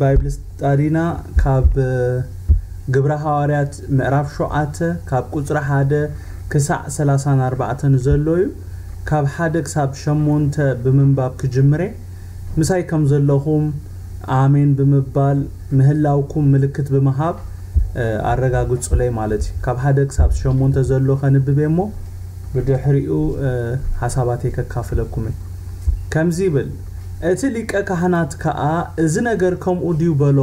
ባይብል ስታዲና ካብ ግብረ ሃዋርያት ምዕራፍ ሸውዓተ ካብ ቁፅሪ ሓደ ክሳዕ ሰላሳን ኣርባዕተን ዘሎ እዩ። ካብ ሓደ ክሳብ ሸሞንተ ብምንባብ ክጅምር እየ። ምሳይ ከም ዘለኹም ኣሜን ብምባል ምህላውኩም ምልክት ብምሃብ ኣረጋግፁለይ ማለት እዩ። ካብ ሓደ ክሳብ ሸሞንተ ዘሎ ከንብብ እየ እሞ ብድሕሪኡ ሓሳባተይ ከካፍለኩም እየ። ከምዚ ይብል፣ እቲ ሊቀ ካህናት ከኣ፣ እዚ ነገር ከምኡ ድዩ በሎ።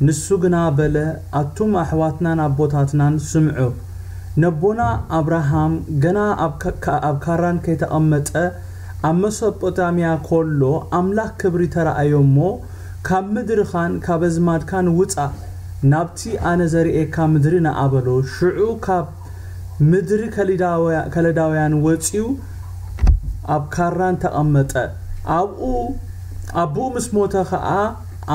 ንሱ ግና በለ፣ ኣቱም ኣሕዋትናን ኣቦታትናን ስምዑ። ነቦና ኣብርሃም ገና ኣብ ካራን ከይተቐመጠ ኣብ መሶጶጣምያ ኮሎ ኣምላኽ ክብሪ ተራእዮ እሞ፣ ካብ ምድርኻን ካብ ኣዝማድካን ውጻእ፣ ናብቲ ኣነ ዘርእየካ ምድሪ ንዓ በሎ። ሽዑ ካብ ምድሪ ከለዳውያን ወጺኡ ኣብ ካራን ተቐመጠ። ኣብኡ ኣብኡ ምስ ሞተ ኸኣ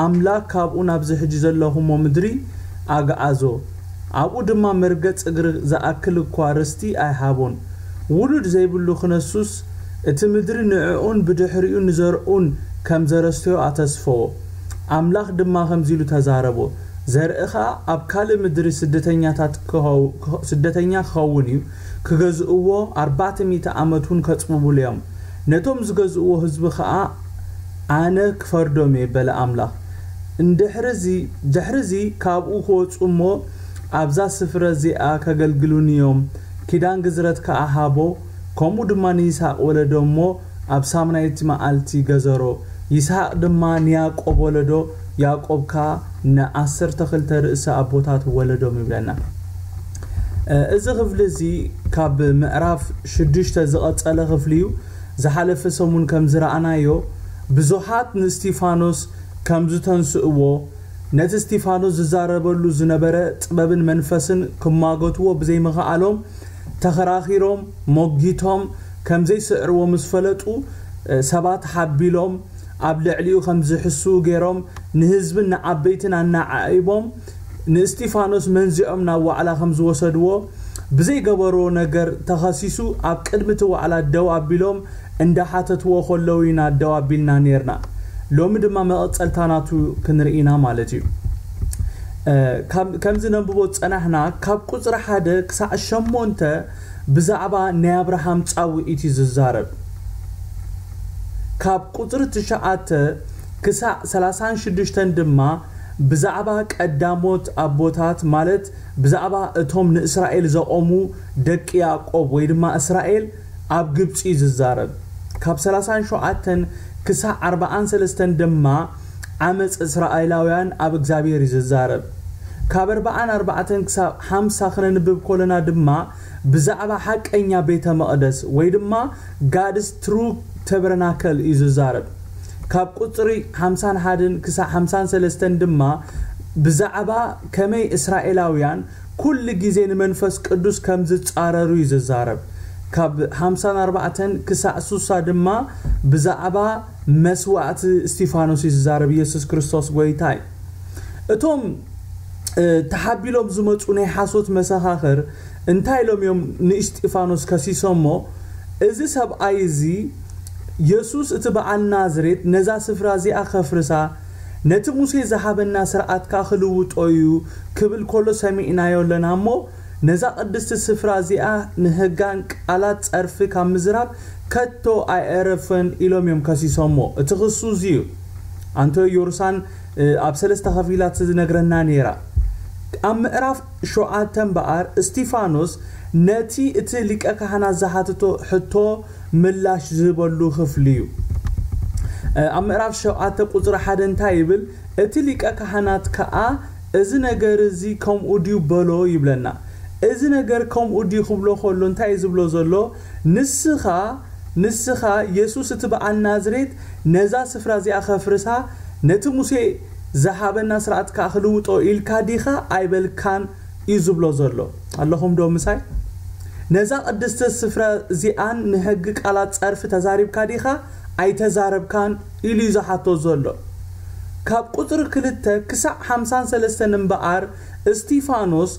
ኣምላኽ ካብኡ ናብዚ ሕጂ ዘለኹሞ ምድሪ ኣግዓዞ። ኣብኡ ድማ መርገጽ እግሪ ዝኣክል እኳ ርስቲ ኣይሃቦን። ውሉድ ዘይብሉ ክነሱስ እቲ ምድሪ ንዕኡን ብድሕሪኡ ንዘርኡን ከም ዘረስተዮ ኣተስፈዎ። ኣምላኽ ድማ ከምዚ ኢሉ ተዛረቦ፣ ዘርእኻ ኣብ ካልእ ምድሪ ስደተኛታት ክኸው- ክኸ- ስደተኛ ክኸውን እዩ፣ ክገዝእዎ ኣርባዕተ ሚእቲ ዓመት እውን ከጽብብሉ እዮም። ነቶም ዝገዝእዎ ህዝቢ ኸኣ ኣነ ክፈርዶም እየ በለ ኣምላኽ። እንድሕርዚ ድሕርዚ ካብኡ ክወጹ እሞ ኣብዛ ስፍረ እዚኣ ከገልግሉኒ እዮም። ኪዳን ግዝረት ከኣ ሃቦ። ከምኡ ድማ ንይስሃቅ ወለዶ እሞ ኣብ ሳምናይቲ መዓልቲ ገዘሮ። ይስሃቅ ድማ ንያዕቆብ ወለዶ፣ ያዕቆብ ከኣ ንዓሰርተ ክልተ ርእሲ ኣቦታት ወለዶም ይብለና። እዚ ክፍሊ እዚ ካብ ምዕራፍ ሽዱሽተ ዝቐጸለ ክፍሊ እዩ። ዝሓለፈ ሰሙን ከም ዝረኣናዮ ብዙሓት ንእስቲፋኖስ ከም ዝተንስእዎ፣ ነቲ እስቲፋኖስ ዝዛረበሉ ዝነበረ ጥበብን መንፈስን ክማገትዎ ብዘይምኽኣሎም ተኸራኺሮም ሞጊቶም ከም ዘይስዕርዎ ምስ ፈለጡ ሰባት ሓቢሎም ኣብ ልዕሊኡ ከም ዝሕስዉ ገይሮም ንህዝብን ንዓበይትን ኣናዓዒቦም ንእስቲፋኖስ መንዚዖም ናብ ዋዕላ ከም ዝወሰድዎ ብዘይገበርዎ ነገር ተኸሲሱ ኣብ ቅድሚ እቲ ዋዕላ ደው ኣቢሎም እንዳሓተትዎ ከለዉ ኢና ደው ኣቢልና ኔርና። ሎሚ ድማ መቐጸልታ ናቱ ክንርኢ ኢና ማለት እዩ። ከምዚ ነንብቦ ዝጸናሕና ካብ ቁጽሪ ሓደ ክሳዕ ሸሞንተ ብዛዕባ ናይ ኣብርሃም ጻውዒት እዩ ዝዛረብ። ካብ ቁጽሪ ትሽዓተ ክሳዕ ሰላሳን ሽዱሽተን ድማ ብዛዕባ ቀዳሞት ኣቦታት ማለት ብዛዕባ እቶም ንእስራኤል ዘቖሙ ደቂ ያዕቆብ ወይ ድማ እስራኤል ኣብ ግብጺ እዩ ዝዛረብ። ካብ ሰላሳን ሸውዓተን ክሳዕ ኣርባዓን ሰለስተን ድማ ዓመፅ እስራኤላውያን ኣብ እግዚኣብሔር እዩ ዝዛረብ። ካብ ኣርባዓን ኣርባዕተን ክሳብ ሓምሳ ክነንብብ ከለና ድማ ብዛዕባ ሓቀኛ ቤተ መቕደስ ወይ ድማ God's true tabernacle እዩ ዝዛረብ። ካብ ቁፅሪ ሓምሳን ሓደን ክሳብ ሓምሳን ሰለስተን ድማ ብዛዕባ ከመይ እስራኤላውያን ኩሉ ግዜ ንመንፈስ ቅዱስ ከም ዝጻረሩ እዩ ዝዛረብ። ካብ ሓምሳን ኣርባዕተን ክሳዕ ሱሳ ድማ ብዛዕባ መስዋእቲ እስቲፋኖስ እዩ ዝዛረብ። ኢየሱስ ክርስቶስ ጎይታ እዩ። እቶም ተሓቢሎም ዝመፁ ናይ ሓሶት መሰኻኽር እንታይ ኢሎም እዮም ንእስጢፋኖስ ከሲሶሞ? እዚ ሰብኣይ እዚ የሱስ እቲ በዓል ናዝሬት ነዛ ስፍራ እዚኣ ከፍርሳ ነቲ ሙሴ ዝሃበና ስርዓት ከኣ ክልውጦ እዩ ክብል ከሎ ሰሚዕናዮ ኣለና እሞ ነዛ ቅድስቲ ስፍራ እዚኣ ንህጋን ቃላት ጸርፊ ካብ ምዝራብ ከቶ ኣየዕረፈን ኢሎም እዮም ከሲሶሞ። እቲ ክሱ እዚ እዩ። ኣንቶዮ ዮርሳን ኣብ ሰለስተ ከፊላት ዝነግረና ነይራ። ኣብ ምዕራፍ ሸውዓተ እምበኣር እስቲፋኖስ ነቲ እቲ ሊቀ ካህናት ዝሓትቶ ሕቶ ምላሽ ዝህበሉ ክፍሊ እዩ። ኣብ ምዕራፍ ሸውዓተ ቁፅሪ ሓደ እንታይ ይብል? እቲ ሊቀ ካህናት ከኣ እዚ ነገር እዚ ከምኡ ድዩ በሎ ይብለና። እዚ ነገር ከምኡ ድዩ ክብሎ ከሎ እንታይ እዩ ዝብሎ ዘሎ? ንስኻ ንስኻ የሱስ እቲ በዓል ናዝሬት ነዛ ስፍራ እዚኣ ከፍርሳ ነቲ ሙሴ ዝሃበና ስርዓት ከኣ ክልውጦ ኢልካ ዲኻ ኣይበልካን እዩ ዝብሎ ዘሎ። ኣለኹም ዶ ምሳይ? ነዛ ቅድስቲ ስፍራ እዚኣን ንሕጊ ቃላት ጸርፊ ተዛሪብካ ዲኻ ኣይተዛረብካን ኢሉ እዩ ዝሓቶ ዘሎ። ካብ ቁጽሪ ክልተ ክሳዕ ሓምሳን ሰለስተን እምበኣር እስቲፋኖስ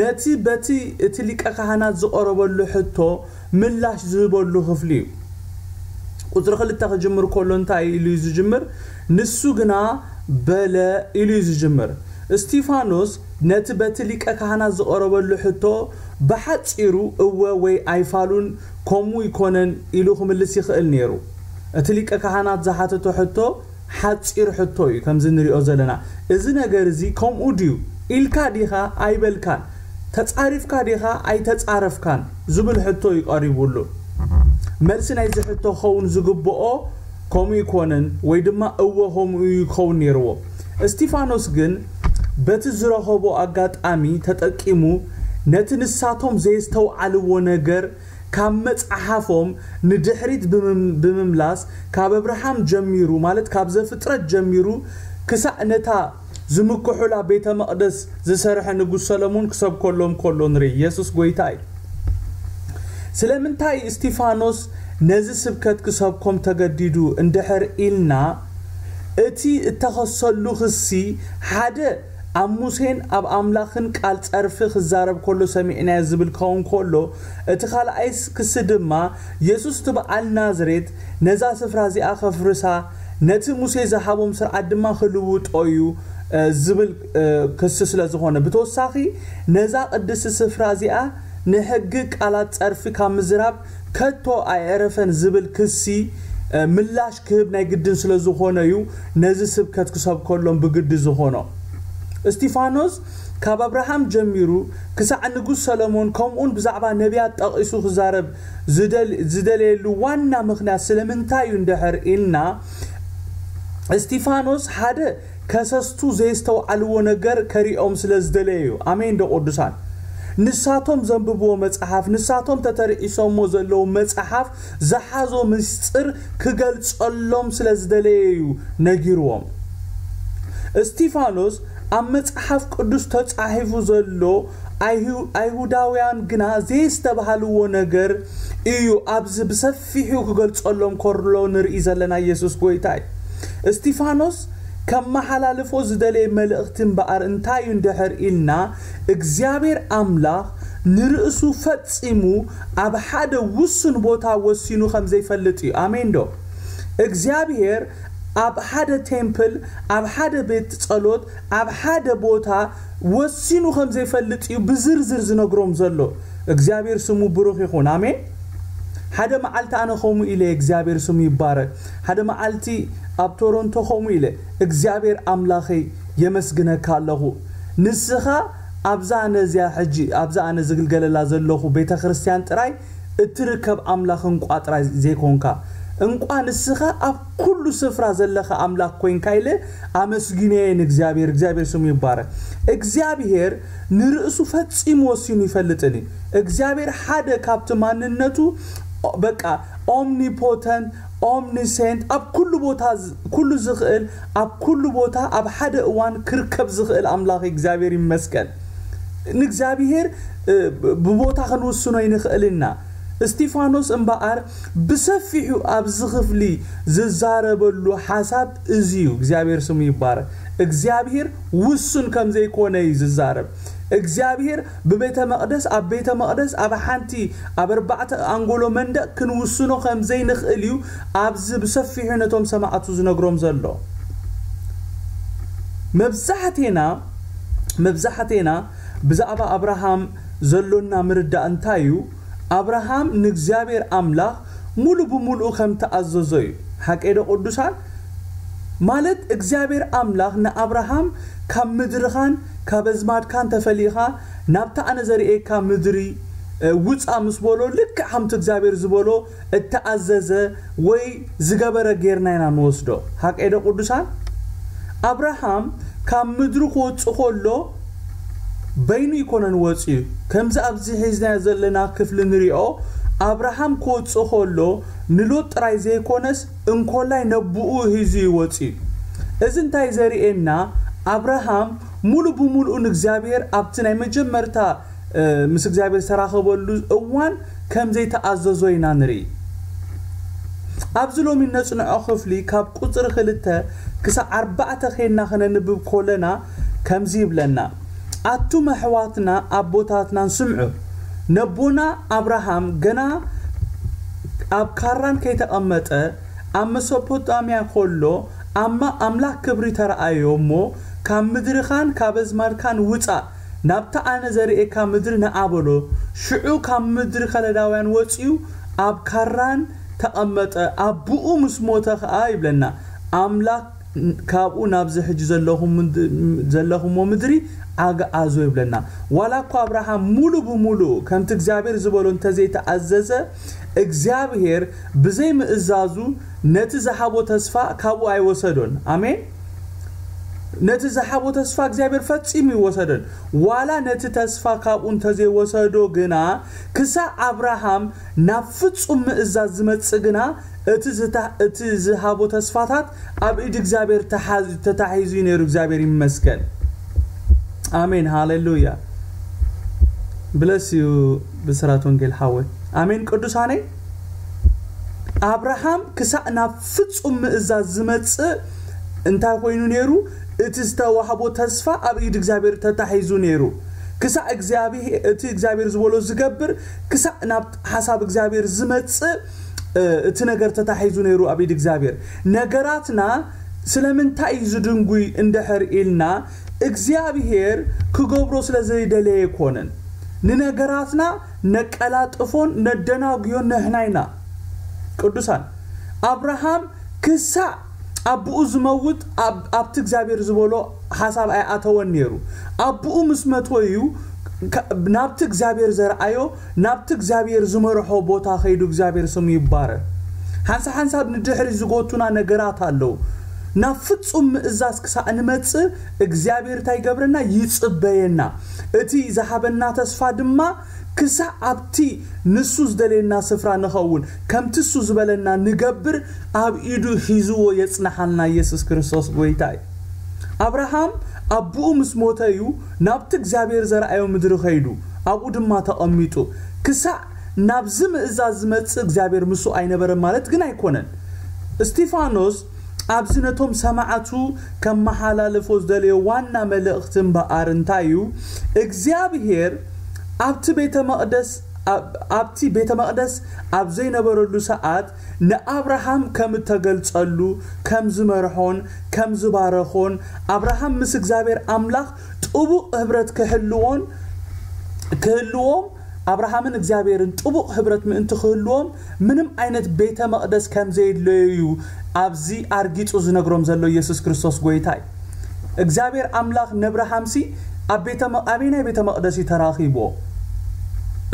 ነቲ በቲ እቲ ሊቀ ካህናት ዝቐረበሉ ሕቶ ምላሽ ዝህበሉ ክፍሊ እዩ። ቁጽሪ ክልተ ክጅምር ከሎ እንታይ ኢሉ እዩ ዝጅምር? ንሱ ግና በለ ኢሉ እዩ ዝጅምር። እስቲፋኖስ ነቲ በቲ ሊቀ ካህናት ዝቐረበሉ ሕቶ ብሓጺሩ እወ ወይ ኣይፋሉን ከምኡ ይኮነን ኢሉ ክምልስ ይኽእል ነይሩ። እቲ ሊቀ ካህናት ዝሓተቶ ሕቶ ሓጺር ሕቶ እዩ፣ ከምዚ ንሪኦ ዘለና። እዚ ነገር እዚ ከምኡ ድዩ ኢልካ ዲኻ ኣይበልካን፣ ተጻሪፍካ ዲኻ ኣይተጻረፍካን ዝብል ሕቶ እዩ ቀሪቡሉ። መልሲ ናይዚ ሕቶ ክኸውን ዝግብኦ ከምኡ ይኮነን ወይ ድማ እወ ከምኡ እዩ ክኸውን ነይርዎ። እስቲፋኖስ ግን በቲ ዝረኸቦ ኣጋጣሚ ተጠቂሙ ነቲ ንሳቶም ዘየስተውዓልዎ ነገር ካብ መጽሓፎም ንድሕሪት ብምም- ብምምላስ ካብ ኣብርሃም ጀሚሩ ማለት ካብ ዘፍጥረት ጀሚሩ ክሳዕ ነታ ዝምክሑላ ቤተ መቕደስ ዝሰርሐ ንጉስ ሰለሞን ክሰብከሎም ከሎ ንርኢ። ኢየሱስ ጎይታ እዩ። ስለምንታይ እስቲፋኖስ ነዚ ስብከት ክሰብኮም ተገዲዱ እንድሕር ኢልና፣ እቲ እተኸሰሉ ክሲ ሓደ ኣብ ሙሴን ኣብ ኣምላኽን ቃል ጸርፊ ክዛረብ ከሎ ሰሚዕናዮ ዝብል ክኸውን ከሎ፣ እቲ ካልኣይ ክሲ ድማ የሱስ እቲ በዓል ናዝሬት ነዛ ስፍራ እዚኣ ከፍርሳ፣ ነቲ ሙሴ ዝሃቦም ስርዓት ድማ ክልውጦ እዩ ዝብል ክሲ ስለ ዝኾነ፣ ብተወሳኺ ነዛ ቅድስቲ ስፍራ እዚኣ ንሕጊ ቃላት ጸርፊ ካብ ምዝራብ ከቶ ኣየዕረፈን ዝብል ክሲ ምላሽ ክህብ ናይ ግድን ስለ ዝኾነ እዩ ነዚ ስብከት ክሰብከሎም ብግዲ ዝኾኖ። እስቲፋኖስ ካብ ኣብርሃም ጀሚሩ ክሳዕ ንጉስ ሰለሞን ከምኡውን ብዛዕባ ነቢያት ጠቒሱ ክዛረብ ዝደልየሉ ዋና ምኽንያት ስለምንታይ እዩ እንድሕር ኢልና፣ እስቲፋኖስ ሓደ ከሰስቱ ዘየስተውዓልዎ ነገር ከሪኦም ስለ ዝደለየ እዩ። ኣሜን ዶ ቅዱሳን? ንሳቶም ዘንብብዎ መጽሓፍ፣ ንሳቶም ተተርዒሶሞ ዘለዉ መጽሓፍ ዝሓዞ ምስጢር ክገልጸሎም ስለ ዝደለየ እዩ ነጊርዎም። እስቲፋኖስ ኣብ መጽሓፍ ቅዱስ ተጻሒፉ ዘሎ ኣይሁዳውያን ግና ዘየስተብሃልዎ ነገር እዩ ኣብዚ ብሰፊሑ ክገልጸሎም ከሎ ንርኢ ዘለና። ኢየሱስ ጎይታ እዩ። እስቲፋኖስ ከመሓላልፎ ዝደለየ መልእኽቲ እምበኣር እንታይ እዩ እንድሕር ኢልና፣ እግዚኣብሔር ኣምላኽ ንርእሱ ፈጺሙ ኣብ ሓደ ውሱን ቦታ ወሲኑ ከም ዘይፈልጥ እዩ። ኣሜን ዶ? እግዚኣብሔር ኣብ ሓደ ቴምፕል፣ ኣብ ሓደ ቤት ጸሎት፣ ኣብ ሓደ ቦታ ወሲኑ ከም ዘይፈልጥ እዩ ብዝርዝር ዝነግሮም ዘሎ። እግዚኣብሔር ስሙ ብሩኽ ይኹን። ኣሜን። ሓደ መዓልቲ ኣነ ከምኡ ኢለ፣ እግዚኣብሔር ስሙ ይባረክ። ሓደ መዓልቲ ኣብ ቶሮንቶ ከምኡ ኢለ እግዚኣብሔር ኣምላኸይ የመስግነካ ኣለኹ። ንስኻ ኣብዛ ኣነ እዚኣ ሕጂ ኣብዛ ኣነ ዝግልገለላ ዘለኹ ቤተ ክርስቲያን ጥራይ እትርከብ ኣምላኽ እንቋ ጥራይ ዘይኮንካ፣ እንቋ ንስኻ ኣብ ኩሉ ስፍራ ዘለኻ ኣምላኽ ኮይንካ ኢለ ኣመስጊነየ ንእግዚኣብሔር። እግዚኣብሔር ስሙ ይባረክ። እግዚኣብሔር ንርእሱ ፈጺሙ ወሲኑ ይፈልጥን እዩ። እግዚኣብሔር ሓደ ካብቲ ማንነቱ በቃ ኦምኒፖተንት፣ ኦምኒሴንት፣ ኣብ ኩሉ ቦታ ዝ- ኩሉ ዝኽእል፣ ኣብ ኩሉ ቦታ ኣብ ሓደ እዋን ክርከብ ዝኽእል ኣምላኽ እግዚኣብሔር ይመስገን። ንእግዚኣብሔር እ፣ ብ- ብቦታ ክንውስኖ ይንኽእል ኢና። እስቲፋኖስ እምበኣር ብሰፊሑ ኣብዚ ክፍሊ ዝዛረበሉ ሓሳብ እዚ እዩ። እግዚኣብሔር ስሙ ይባረክ። እግዚኣብሔር ውሱን ከም ዘይኮነ እዩ ዝዛረብ። እግዚኣብሔር ብቤተ መቕደስ ኣብ ቤተ መቕደስ ኣብ ሓንቲ ኣብ ኣርባዕተ ኣንጎሎ መንደቕ ክንውስኖ ከም ዘይንኽእል እዩ ኣብዚ ብሰፊሑ ነቶም ሰማዕቱ ዝነግሮም ዘሎ። መብዛሕቴና መብዛሕቴና ብዛዕባ ኣብርሃም ዘሎና ምርዳእ እንታይ እዩ? ኣብርሃም ንእግዚኣብሔር ኣምላኽ ሙሉ ብምሉኡ ከም ተኣዘዞ እዩ። ሓቀይ ዶ ቅዱሳን? ማለት እግዚኣብሔር ኣምላኽ ንኣብርሃም ካብ ምድርኻን ካብ ኣዝማድካን ተፈሊኻ ናብታ ኣነ ዘርእየካ ምድሪ እ፣ ውፃ ምስ በሎ ልክዕ ከምቲ እግዚኣብሔር ዝበሎ እተኣዘዘ ወይ ዝገበረ ጌርና ኢና ንወስዶ። ሓቀይ ዶ ቅዱሳን? ኣብርሃም ካብ ምድሩ ክወፅእ ከሎ በይኑ ይኮነን ወፅኡ። ከምዚ ኣብዚ ሒዝናዮ ዘለና ክፍሊ ንሪኦ ኣብርሃም ክወፅእ ከሎ ንሎጥ ጥራይ ዘይኮነስ እንኮላይ ነብኡ ሂዙ ይወፅኡ። እዚ እንታይ ዘርእየና? ኣብርሃም ሙሉ ብሙሉኡ ንእግዚኣብሔር ኣብቲ ናይ መጀመርታ እ፣ ምስ እግዚኣብሔር ዝተራኸበሉ እዋን ከም ዘይተኣዘዞ ኢና ንርኢ። ኣብዚ ሎሚ ነጽንዖ ክፍሊ ካብ ቁጽሪ ክልተ ክሳብ ኣርባዕተ ኬድና ክነንብብ ኮለና ከምዚ ይብለና፣ ኣቱም ኣሕዋትና ኣቦታትናን ስምዑ፣ ነቦና ኣብርሃም ገና ኣብ ካራን ከይተቐመጠ ኣብ መሶፖጣምያ ኮሎ ኣማ ኣምላኽ ክብሪ ተረኣዮ እሞ፣ ካብ ምድርኻን ካብ ኣዝማድካን ውጻእ፣ ናብታ ኣነ ዘርእየካ ምድሪ ንዓ በሎ። ሽዑ ካብ ምድሪ ከለዳውያን ወጺኡ ኣብ ካራን ተቐመጠ። ኣቦኡ ምስ ሞተ ኸኣ ይብለና፣ ኣምላኽ ካብኡ ናብዚ ሕጂ ዘለኹም ምድ-፣ ዘለኹሞ ምድሪ ኣግዓዞ ይብለና። ዋላ እኳ ኣብርሃም ሙሉ ብሙሉ ከምቲ እግዚኣብሔር ዝበሎ እንተዘይተኣዘዘ፣ እግዚኣብሔር ብዘይ ምእዛዙ ነቲ ዝሃቦ ተስፋ ካብኡ ኣይወሰዶን። ኣሜን። ነቲ ዝሃቦ ተስፋ እግዚኣብሔር ፈጺሙ ይወሰደን። ዋላ ነቲ ተስፋ ካብኡ እንተዘይወሰዶ ግና፣ ክሳዕ ኣብርሃም ናብ ፍጹም ምእዛዝ ዝመጽእ ግና፣ እቲ ዝታ-፣ እቲ ዝሃቦ ተስፋታት ኣብ ኢድ እግዚኣብሔር ተሓዝ-፣ ተታሒዙ እዩ ነይሩ። እግዚኣብሔር ይመስገን። ኣሜን። ሃሌሉያ። ብለስ እዩ ብስራት ወንጌል ሓወይ። ኣሜን። ቅዱሳነይ፣ ኣብርሃም ክሳዕ ናብ ፍጹም ምእዛዝ ዝመጽእ እንታይ ኮይኑ ነይሩ? እቲ ዝተዋህቦ ተስፋ ኣብ ኢድ እግዚኣብሔር ተታሒዙ ነይሩ። ክሳዕ እግዚኣብሔር፣ እቲ እግዚኣብሔር ዝበሎ ዝገብር፣ ክሳዕ ናብ ሓሳብ እግዚኣብሔር ዝመጽእ፣ እ፣ እቲ ነገር ተታሒዙ ነይሩ ኣብ ኢድ እግዚኣብሔር። ነገራትና ስለምንታይ እዩ ዝድንጉይ እንድሕር ኢልና፣ እግዚኣብሔር ክገብሮ ስለ ዘይደለየ ኣይኮነን። ንነገራትና ነቀላጥፎን ነደናጉዮን ንሕና ኢና። ቅዱሳን፣ ኣብርሃም ክሳዕ ኣቦኡ ዝመውት ኣብ-፣ ኣብቲ እግዚኣብሔር ዝበሎ ሓሳብ ኣይኣተወን ነይሩ። ኣቦኡ ምስ መትወ እዩ ከ-፣ ናብቲ እግዚኣብሔር ዘርኣዮ፣ ናብቲ እግዚኣብሔር ዝመርሖ ቦታ ከይዱ። እግዚኣብሔር ስሙ ይባረክ። ሓንሳብ ሓንሳብ ንድሕሪ ዝጎቱና ነገራት ኣለዉ። ናብ ፍጹም ምእዛዝ ክሳዕ ንመጽእ እግዚኣብሔር እንታይ ይገብረና? ይጽበየና። እቲ ዝሃበና ተስፋ ድማ ክሳዕ ኣብቲ ንሱ ዝደልየና ስፍራ ንኸውን፣ ከምቲ እሱ ዝበለና ንገብር፣ ኣብ ኢዱ ሒዝዎ የጽንሓልና ኢየሱስ ክርስቶስ ጎይታ እዩ። ኣብርሃም ኣቦኡ ምስ ሞተ እዩ ናብቲ እግዚኣብሔር ዘርኣዮ ምድሪ ኸይዱ፣ ኣብኡ ድማ ተቐሚጡ። ክሳዕ ናብዚ ምእዛዝ ዝመጽእ እግዚኣብሔር ምስኡ ኣይነበረን ማለት ግን ኣይኮነን። እስጢፋኖስ ኣብዚ ነቶም ሰማዕቱ ከመሓላልፎ ዝደለዮ ዋና መልእኽቲ እምበኣር እንታይ እዩ? እግዚኣብሔር ኣብቲ ቤተ መቕደስ፣ ኣብ-፣ ኣብቲ ቤተ መቕደስ ኣብ ዘይነበረሉ ሰዓት ንኣብርሃም ከም እተገልጸሉ፣ ከም ዝመርሖን ከም ዝባረኾን፣ ኣብርሃም ምስ እግዚኣብሔር ኣምላኽ ጥቡቕ ህብረት ክህልዎን፣ ክህልዎም፣ ኣብርሃምን እግዚኣብሔርን ጥቡቕ ህብረት ምእንቲ ክህልዎም፣ ምንም ዓይነት ቤተ መቕደስ ከም ዘየድለዮ እዩ ኣብዚ ኣርጊጹ ዝነግሮም ዘሎ ኢየሱስ ክርስቶስ ጎይታ እዩ። እግዚኣብሔር ኣምላኽ ነብርሃምሲ ኣብ ቤተ መ-፣ ኣበይናይ ቤተ መቕደስ እዩ ተራኺቦ?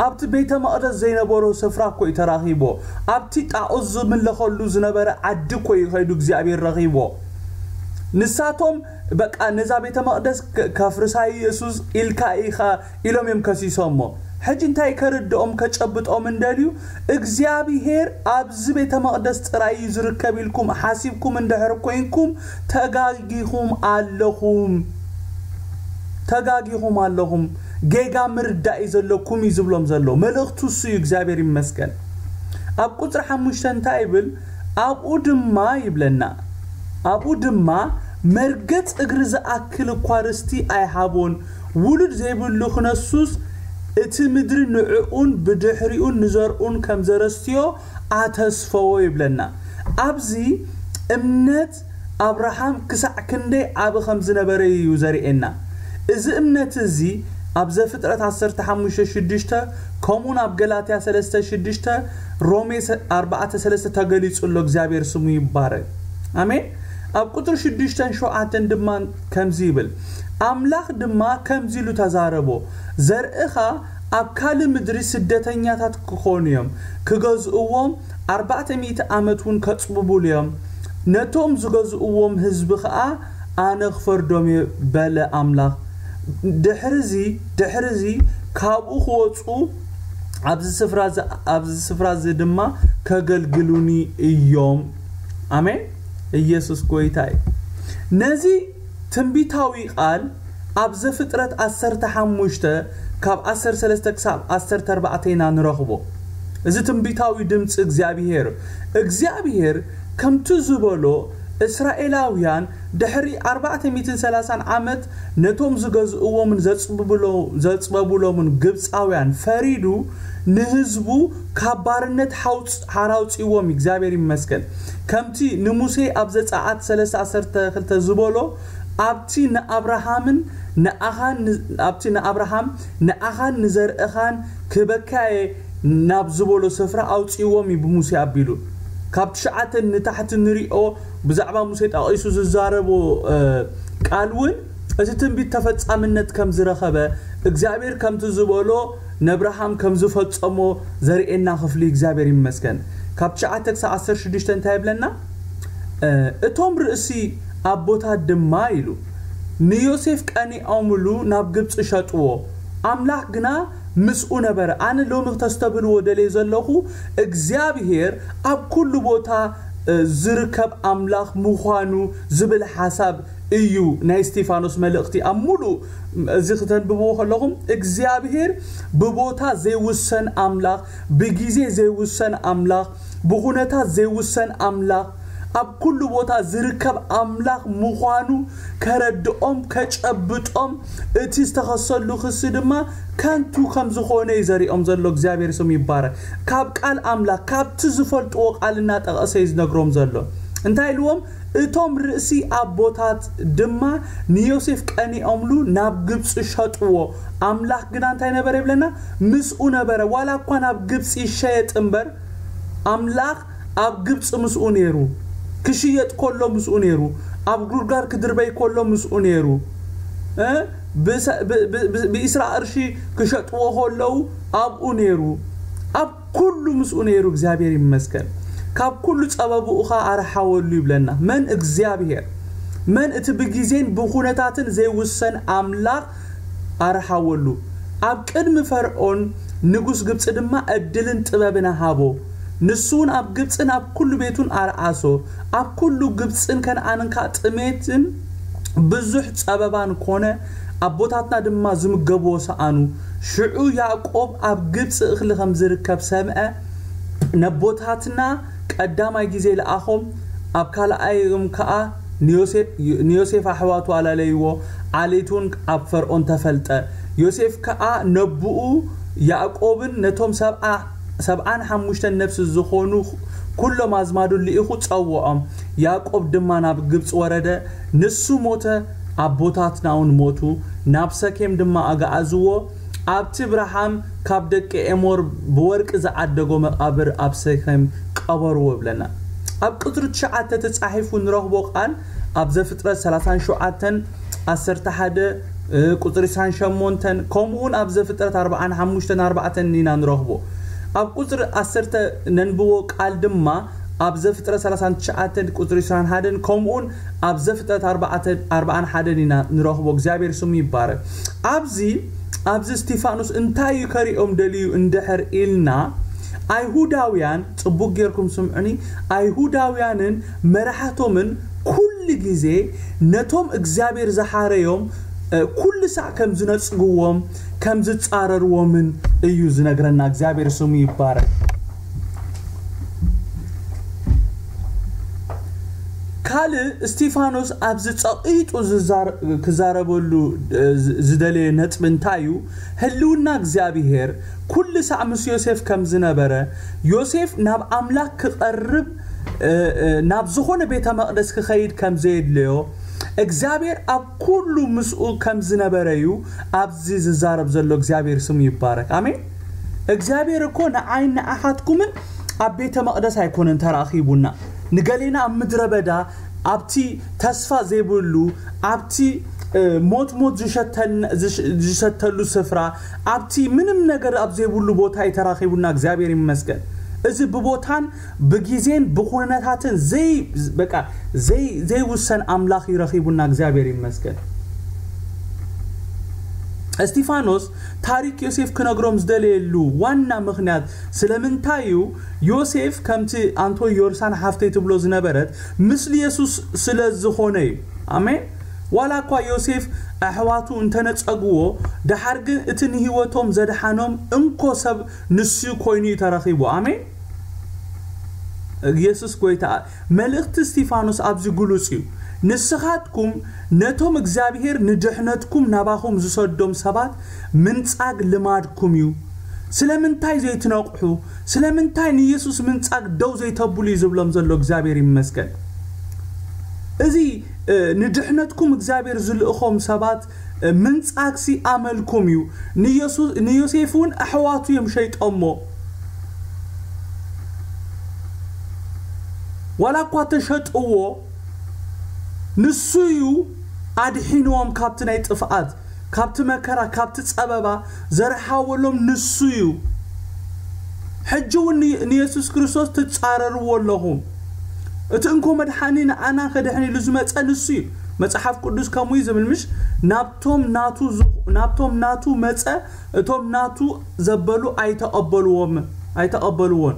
ኣብቲ ቤተ መቕደስ ዘይነበሮ ስፍራ እኮ እዩ ተራኺቦ። ኣብቲ ጣኦት ዝምለኸሉ ዝነበረ ዓዲ እኮ እዩ ከይዱ እግዚኣብሔር ረኺቦ። ንሳቶም በቃ ነዛ ቤተ መቕደስ ከ-፣ ከፍርሳ ኢየሱስ ኢልካ ኢኻ ኢሎም እዮም ከሲሶሞ። ሕጂ እንታይ ከርድኦም ከጨብጦም እንደልዩ፣ እግዚኣብሔር ኣብዚ ቤተ መቕደስ ጥራይ እዩ ዝርከብ ኢልኩም ሓሲብኩም እንድሕር ኮይንኩም ተጋጊኹም ኣለኹም። ተጋጊኹም ኣለኹም። ጌጋ ምርዳእ እዩ ዘለኩም እዩ ዝብሎም ዘሎ። መልእኽቱ እሱ እዩ። እግዚኣብሔር ይመስገን። ኣብ ቁጽሪ ሓሙሽተ እንታይ ይብል? ኣብኡ ድማ ይብለና። ኣብኡ ድማ መርገጽ እግሪ ዝኣክል እኳ ርስቲ ኣይሃቦን። ውሉድ ዘይብሉ ክነሱስ እቲ ምድሪ ንዕኡን ብድሕሪኡን ንዘርኡን ከም ዘረስትዮ ኣተስፈዎ ይብለና። ኣብዚ እምነት ኣብርሃም ክሳዕ ክንደይ ዓቢ ከም ዝነበረ እዩ ዘርእየና። እዚ እምነት እዚ ኣብ ዘፍጥረት ዓሰርተ ሓሙሽተ ሽዱሽተ፣ ከምኡውን ኣብ ገላትያ ሰለስተ ሽዱሽተ፣ ሮሜ ሰ-፣ ኣርባዕተ ሰለስተ ተገሊጹ ኣሎ። እግዚኣብሔር ስሙ ይባረክ። ኣሜን። ኣብ ቁጽሪ ሽዱሽተን ሸውዓተን ድማ ከምዚ ይብል፣ ኣምላኽ ድማ ከምዚ ኢሉ ተዛረቦ፣ ዘርእኻ ኣብ ካልእ ምድሪ ስደተኛታት ክኾኑ እዮም፣ ክገዝእዎም ኣርባዕተ ሚእቲ ዓመት እውን ከጽብቡሉ እዮም፣ ነቶም ዝገዝእዎም ህዝቢ ኸኣ ኣነ ክፈርዶም እየ በለ ኣምላኽ። ድሕርዚ፣ ድሕርዚ ካብኡ ክወጹ ኣብዚ ስፍራ እዚ፣ ኣብዚ ስፍራ እዚ ድማ ከገልግሉኒ እዮም። ኣሜን። ኢየሱስ ጎይታ እዩ። ነዚ ትንቢታዊ ቃል ኣብ ዘፍጥረት ዓሰርተ ሓሙሽተ ካብ ዓሰርተ ሰለስተ ክሳብ ዓሰርተ ኣርባዕተ ኢና ንረኽቦ። እዚ ትንቢታዊ ድምፂ እግዚኣብሔር፣ እግዚኣብሔር ከምቲ ዝበሎ እስራኤላውያን ድሕሪ ኣርባዕተ ሚእትን ሰላሳን ዓመት ነቶም ዝገዝእዎምን ዘጽብብሎ-፣ ዘጽበቡሎምን ግብጻውያን ፈሪዱ፣ ንህዝቡ ካብ ባርነት ሓውጽ-፣ ሓራ ኣውጺዎም። እግዚኣብሔር ይመስገን። ከምቲ ንሙሴ ኣብ ዘጸኣት ሰለስተ ዓሰርተ ክልተ ዝበሎ፣ ኣብቲ ንኣብርሃምን ንኣኻን ን-፣ ኣብቲ ንኣብርሃም ንኣኻን ንዘርእኻን ክበካየ ናብ ዝበሎ ስፍራ ኣውጺዎም እዩ ብሙሴ ኣቢሉ። ካብ ትሽዓተ ንታሕቲ ንሪኦ ብዛዕባ ሙሴ ጠቒሱ ዝዛረቦ፣ እ፣ ቃል እውን እቲ ትንቢት ተፈጻምነት ከም ዝረኸበ፣ እግዚኣብሔር ከምቲ ዝበሎ ነብርሃም ከም ዝፈጸሞ ዘርእየና ክፍሊ እግዚኣብሔር ይመስገን። ካብ ትሽዓተ ክሳብ ዓሰርተ ሽዱሽተ እንታይ ይብለና? እ፣ እቶም ርእሲ ኣቦታት ድማ ኢሉ ንዮሴፍ ቀኒኦምሉ ናብ ግብጺ ሸጥዎ። ኣምላኽ ግና ምስኡ ነበረ። ኣነ ሎሚ ክተስተብህልዎ ደልየ ዘለኹ እግዚኣብሔር ኣብ ኩሉ ቦታ፣ እ፣ ዝርከብ ኣምላኽ ምዃኑ ዝብል ሓሳብ እዩ ናይ እስጢፋኖስ መልእኽቲ ኣብ ሙሉእ እዚ ክተንብብዎ ከለኹም። እግዚኣብሔር ብቦታ ዘይውሰን ኣምላኽ፣ ብግዜ ዘይውሰን ኣምላኽ፣ ብኹነታት ዘይውሰን ኣምላኽ፣ ኣብ ኩሉ ቦታ ዝርከብ ኣምላኽ ምዃኑ ከረድኦም፣ ከጨብጦም፣ እቲ ዝተኸሰሉ ክሲ ድማ ከንቱ ከም ዝኾነ እዩ ዘሪኦም ዘሎ። እግዚኣብሔር ስሙ ይባረክ። ካብ ቃል ኣምላኽ፣ ካብቲ ዝፈልጥዎ ቃል እናጠቐሰ እዩ ዝነግሮም ዘሎ። እንታይ ኢልዎም? እቶም ርእሲ ኣቦታት ድማ ንዮሴፍ ቀኒኦምሉ ናብ ግብፂ ሸጥዎ። ኣምላኽ ግና እንታይ ነበረ ይብለና? ምስኡ ነበረ። ዋላ እኳ ናብ ግብፂ ይሸየጥ እምበር፣ ኣምላኽ ኣብ ግብፂ ምስኡ ነይሩ። ክሽየጥ ከሎ ምስኡ ነይሩ። ኣብ ጉድጓድ ክድርበይ ከሎ ምስኡ ነይሩ። እ? ብሰ-፣ ብ-፣ ብ-፣ ብ-፣ ብኢስራ ቅርሺ ክሸጥዎ ከለዉ ኣብኡ ነይሩ። ኣብ ኩሉ ምስኡ ነይሩ። እግዚኣብሔር ይመስገን። ካብ ኩሉ ጸበብኡ ኸኣ ኣርሓወሉ ይብለና። መን? እግዚኣብሔር። መን? እቲ ብግዜን ብኹነታትን ዘይውሰን ኣምላኽ ኣርሓወሉ። ኣብ ቅድሚ ፈርዖን ንጉስ ግብጺ ድማ ዕድልን ጥበብን ሃቦ። ንሱ እውን ኣብ ግብጽን ኣብ ኩሉ ቤቱን ኣርኣሶ። ኣብ ኩሉ ግብጽን ከነኣንን ከኣ ጥሜትን ብዙሕ ጸበባን ኮነ። ኣቦታትና ድማ ዝምገብዎ ሰኣኑ። ሽዑ ያዕቆብ ኣብ ግብጺ እኽሊ ከም ዝርከብ ሰምዐ። ነቦታትና ቀዳማይ ግዜ ለኣኾም፣ ኣብ ካልኣዮም ከኣ ንዮሴፍ፣ ንዮሴፍ ኣሕዋቱ ኣላለይዎ፣ ዓሌቱን ኣብ ፈርዖን ተፈልጠ። ዮሴፍ ከኣ ነብኡ ያዕቆብን ነቶም ሰብዓ፣ ሰብዓን ሓሙሽተን ነፍሲ ዝኾኑ ኩሎም ኣዝማዱን ልኢኹ ጸውዖም። ያዕቆብ ድማ ናብ ግብጺ ወረደ፣ ንሱ ሞተ፣ ኣቦታትና እውን ሞቱ። ናብ ሰኬም ድማ ኣግኣዝዎ፣ ኣብቲ ብርሃም ካብ ደቂ ኤሞር ብወርቂ ዝዓደጎ መቓብር ኣብ ሰኬም ቀበርዎ ይብለና። ኣብ ቁጽሪ ትሽዓተ ተጻሒፉ ንረኽቦ ቃል ኣብ ዘፍጥረት ሰላሳን ሸውዓተን ዓሰርተ ሓደ፣ እ፣ ቁጽሪ ዕስራን ሸሞንተን፣ ከምኡውን ኣብ ዘፍጥረት ኣርባዓን ሓሙሽተን ኣርባዕተን ኢና ንረኽቦ። ኣብ ቁጽሪ ዓሰርተ ነንብቦ ቃል ድማ ኣብ ዘፍጥረት ሰላሳን ትሽዓተን ቁጽሪ ዕስራን ሓደን፣ ከምኡውን ኣብ ዘፍጥረት ኣርባዓተ፣ ኣርባዓን ሓደን ኢና ንረኽቦ። እግዚኣብሔር ስሙ ይባረክ። ኣብዚ፣ ኣብዚ እስቲፋኖስ እንታይ እዩ ከሪኦም ደልዩ እንድሕር ኢልና፣ ኣይሁዳውያን፣ ጽቡቅ ጌርኩም ስምዑኒ፣ ኣይሁዳውያንን መራሕቶምን ኩሉ ግዜ ነቶም እግዚኣብሔር ዝሓረዮም፣ እ፣ ኩሉ ሳዕ ከም ዝነጽግዎም፣ ከም ዝጻረርዎምን እዩ ዝነግረና። እግዚኣብሔር ስሙ ይባረክ። ካልእ እስቲፋኖስ ኣብዚ ጸቒጡ ዝዛር-፣ ክዛረበሉ፣ እ፣ ዝ-፣ ዝደለየ ነጥቢ እንታይ እዩ? ህልውና እግዚኣብሔር ኩሉ ሳዕ ምስ ዮሴፍ ከም ዝነበረ፣ ዮሴፍ ናብ ኣምላኽ ክቐርብ፣ እ፣ እ፣ ናብ ዝኾነ ቤተ መቕደስ ክኸይድ ከም ዘየድለዮ፣ እግዚኣብሔር ኣብ ኩሉ ምስኡ ከም ዝነበረ እዩ ኣብዚ ዝዛረብ ዘሎ። እግዚኣብሔር ስሙ ይባረክ። ኣሜን። እግዚኣብሔር እኮ ንዓይን ንኣኻትኩምን ኣብ ቤተ መቕደስ ኣይኮነን ተራኺቡና። ንገሌና ኣብ ምድረ በዳ፣ ኣብቲ ተስፋ ዘይብሉ፣ ኣብቲ፣ እ፣ ሞት ሞት ዝሸተል-፣ ዝሽ-፣ ዝሸተሉ ስፍራ፣ ኣብቲ ምንም ነገር ኣብ ዘይብሉ ቦታ እዩ ተራኺቡና። እግዚኣብሔር ይመስገን። እዚ ብቦታን ብግዜን ብኹነታትን ዘይ-፣ በቃ ዘይ-፣ ዘይውሰን ኣምላኽ እዩ ረኺቡና። እግዚኣብሔር ይመስገን። እስቲፋኖስ ታሪክ ዮሴፍ ክነግሮም ዝደለየሉ ዋና ምኽንያት ስለምንታይ እዩ? ዮሴፍ ከምቲ ኣንቶ ዮርሳን ሓፍተይ ትብሎ ዝነበረት ምስሊ የሱስ ስለ ዝኾነ እዩ። ኣሜን። ዋላ እኳ ዮሴፍ ኣሕዋቱ እንተነጸግዎ፣ ደሓር ግን እቲ ንህይወቶም ዘድሓኖም እንኮ ሰብ ንሱ ኮይኑ እዩ ተረኺቡ። ኣሜን። ኢየሱስ ጎይታ። መልእኽቲ እስቲፋኖስ ኣብዚ ግሉጽ እዩ። ንስኻትኩም ነቶም እግዚኣብሔር ንድሕነትኩም ናባኹም ዝሰዶም ሰባት ምንጻግ ልማድኩም እዩ። ስለምንታይ ዘይትነቕሑ? ስለምንታይ ንኢየሱስ ምንጻግ ደው ዘይተብሉ እዩ ዝብሎም ዘሎ እግዚኣብሔር ይመስገን። እዚ ንድሕነትኩም እግዚኣብሔር ዝልእኾም ሰባት ምንጻግሲ ኣመልኩም እዩ። ንዮሴፍ እውን ኣሕዋቱ እዮም ሸይጦሞ። ዋላ እኳ ተሸጥዎ፣ ንሱ እዩ ኣድሒንዎም ካብቲ ናይ ጥፍኣት፣ ካብቲ መከራ፣ ካብቲ ጸበባ ዘርሓወሎም ንሱ እዩ። ሕጂ እውን ንየሱስ ክርስቶስ ትጻረርዎ ኣለኹም። እቲ እንኮ መድሓኒ ንኣና ከድሕን ኢሉ ዝመጸ ንሱ እዩ። መጽሓፍ ቅዱስ ከምኡ እዩ ዝብል ምሽ? ናብቶም ናቱ ናብቶም ናቱ መጸ፣ እቶም ናቱ ዘበሉ ኣይተቐበልዎም ኣይተቐበልዎን።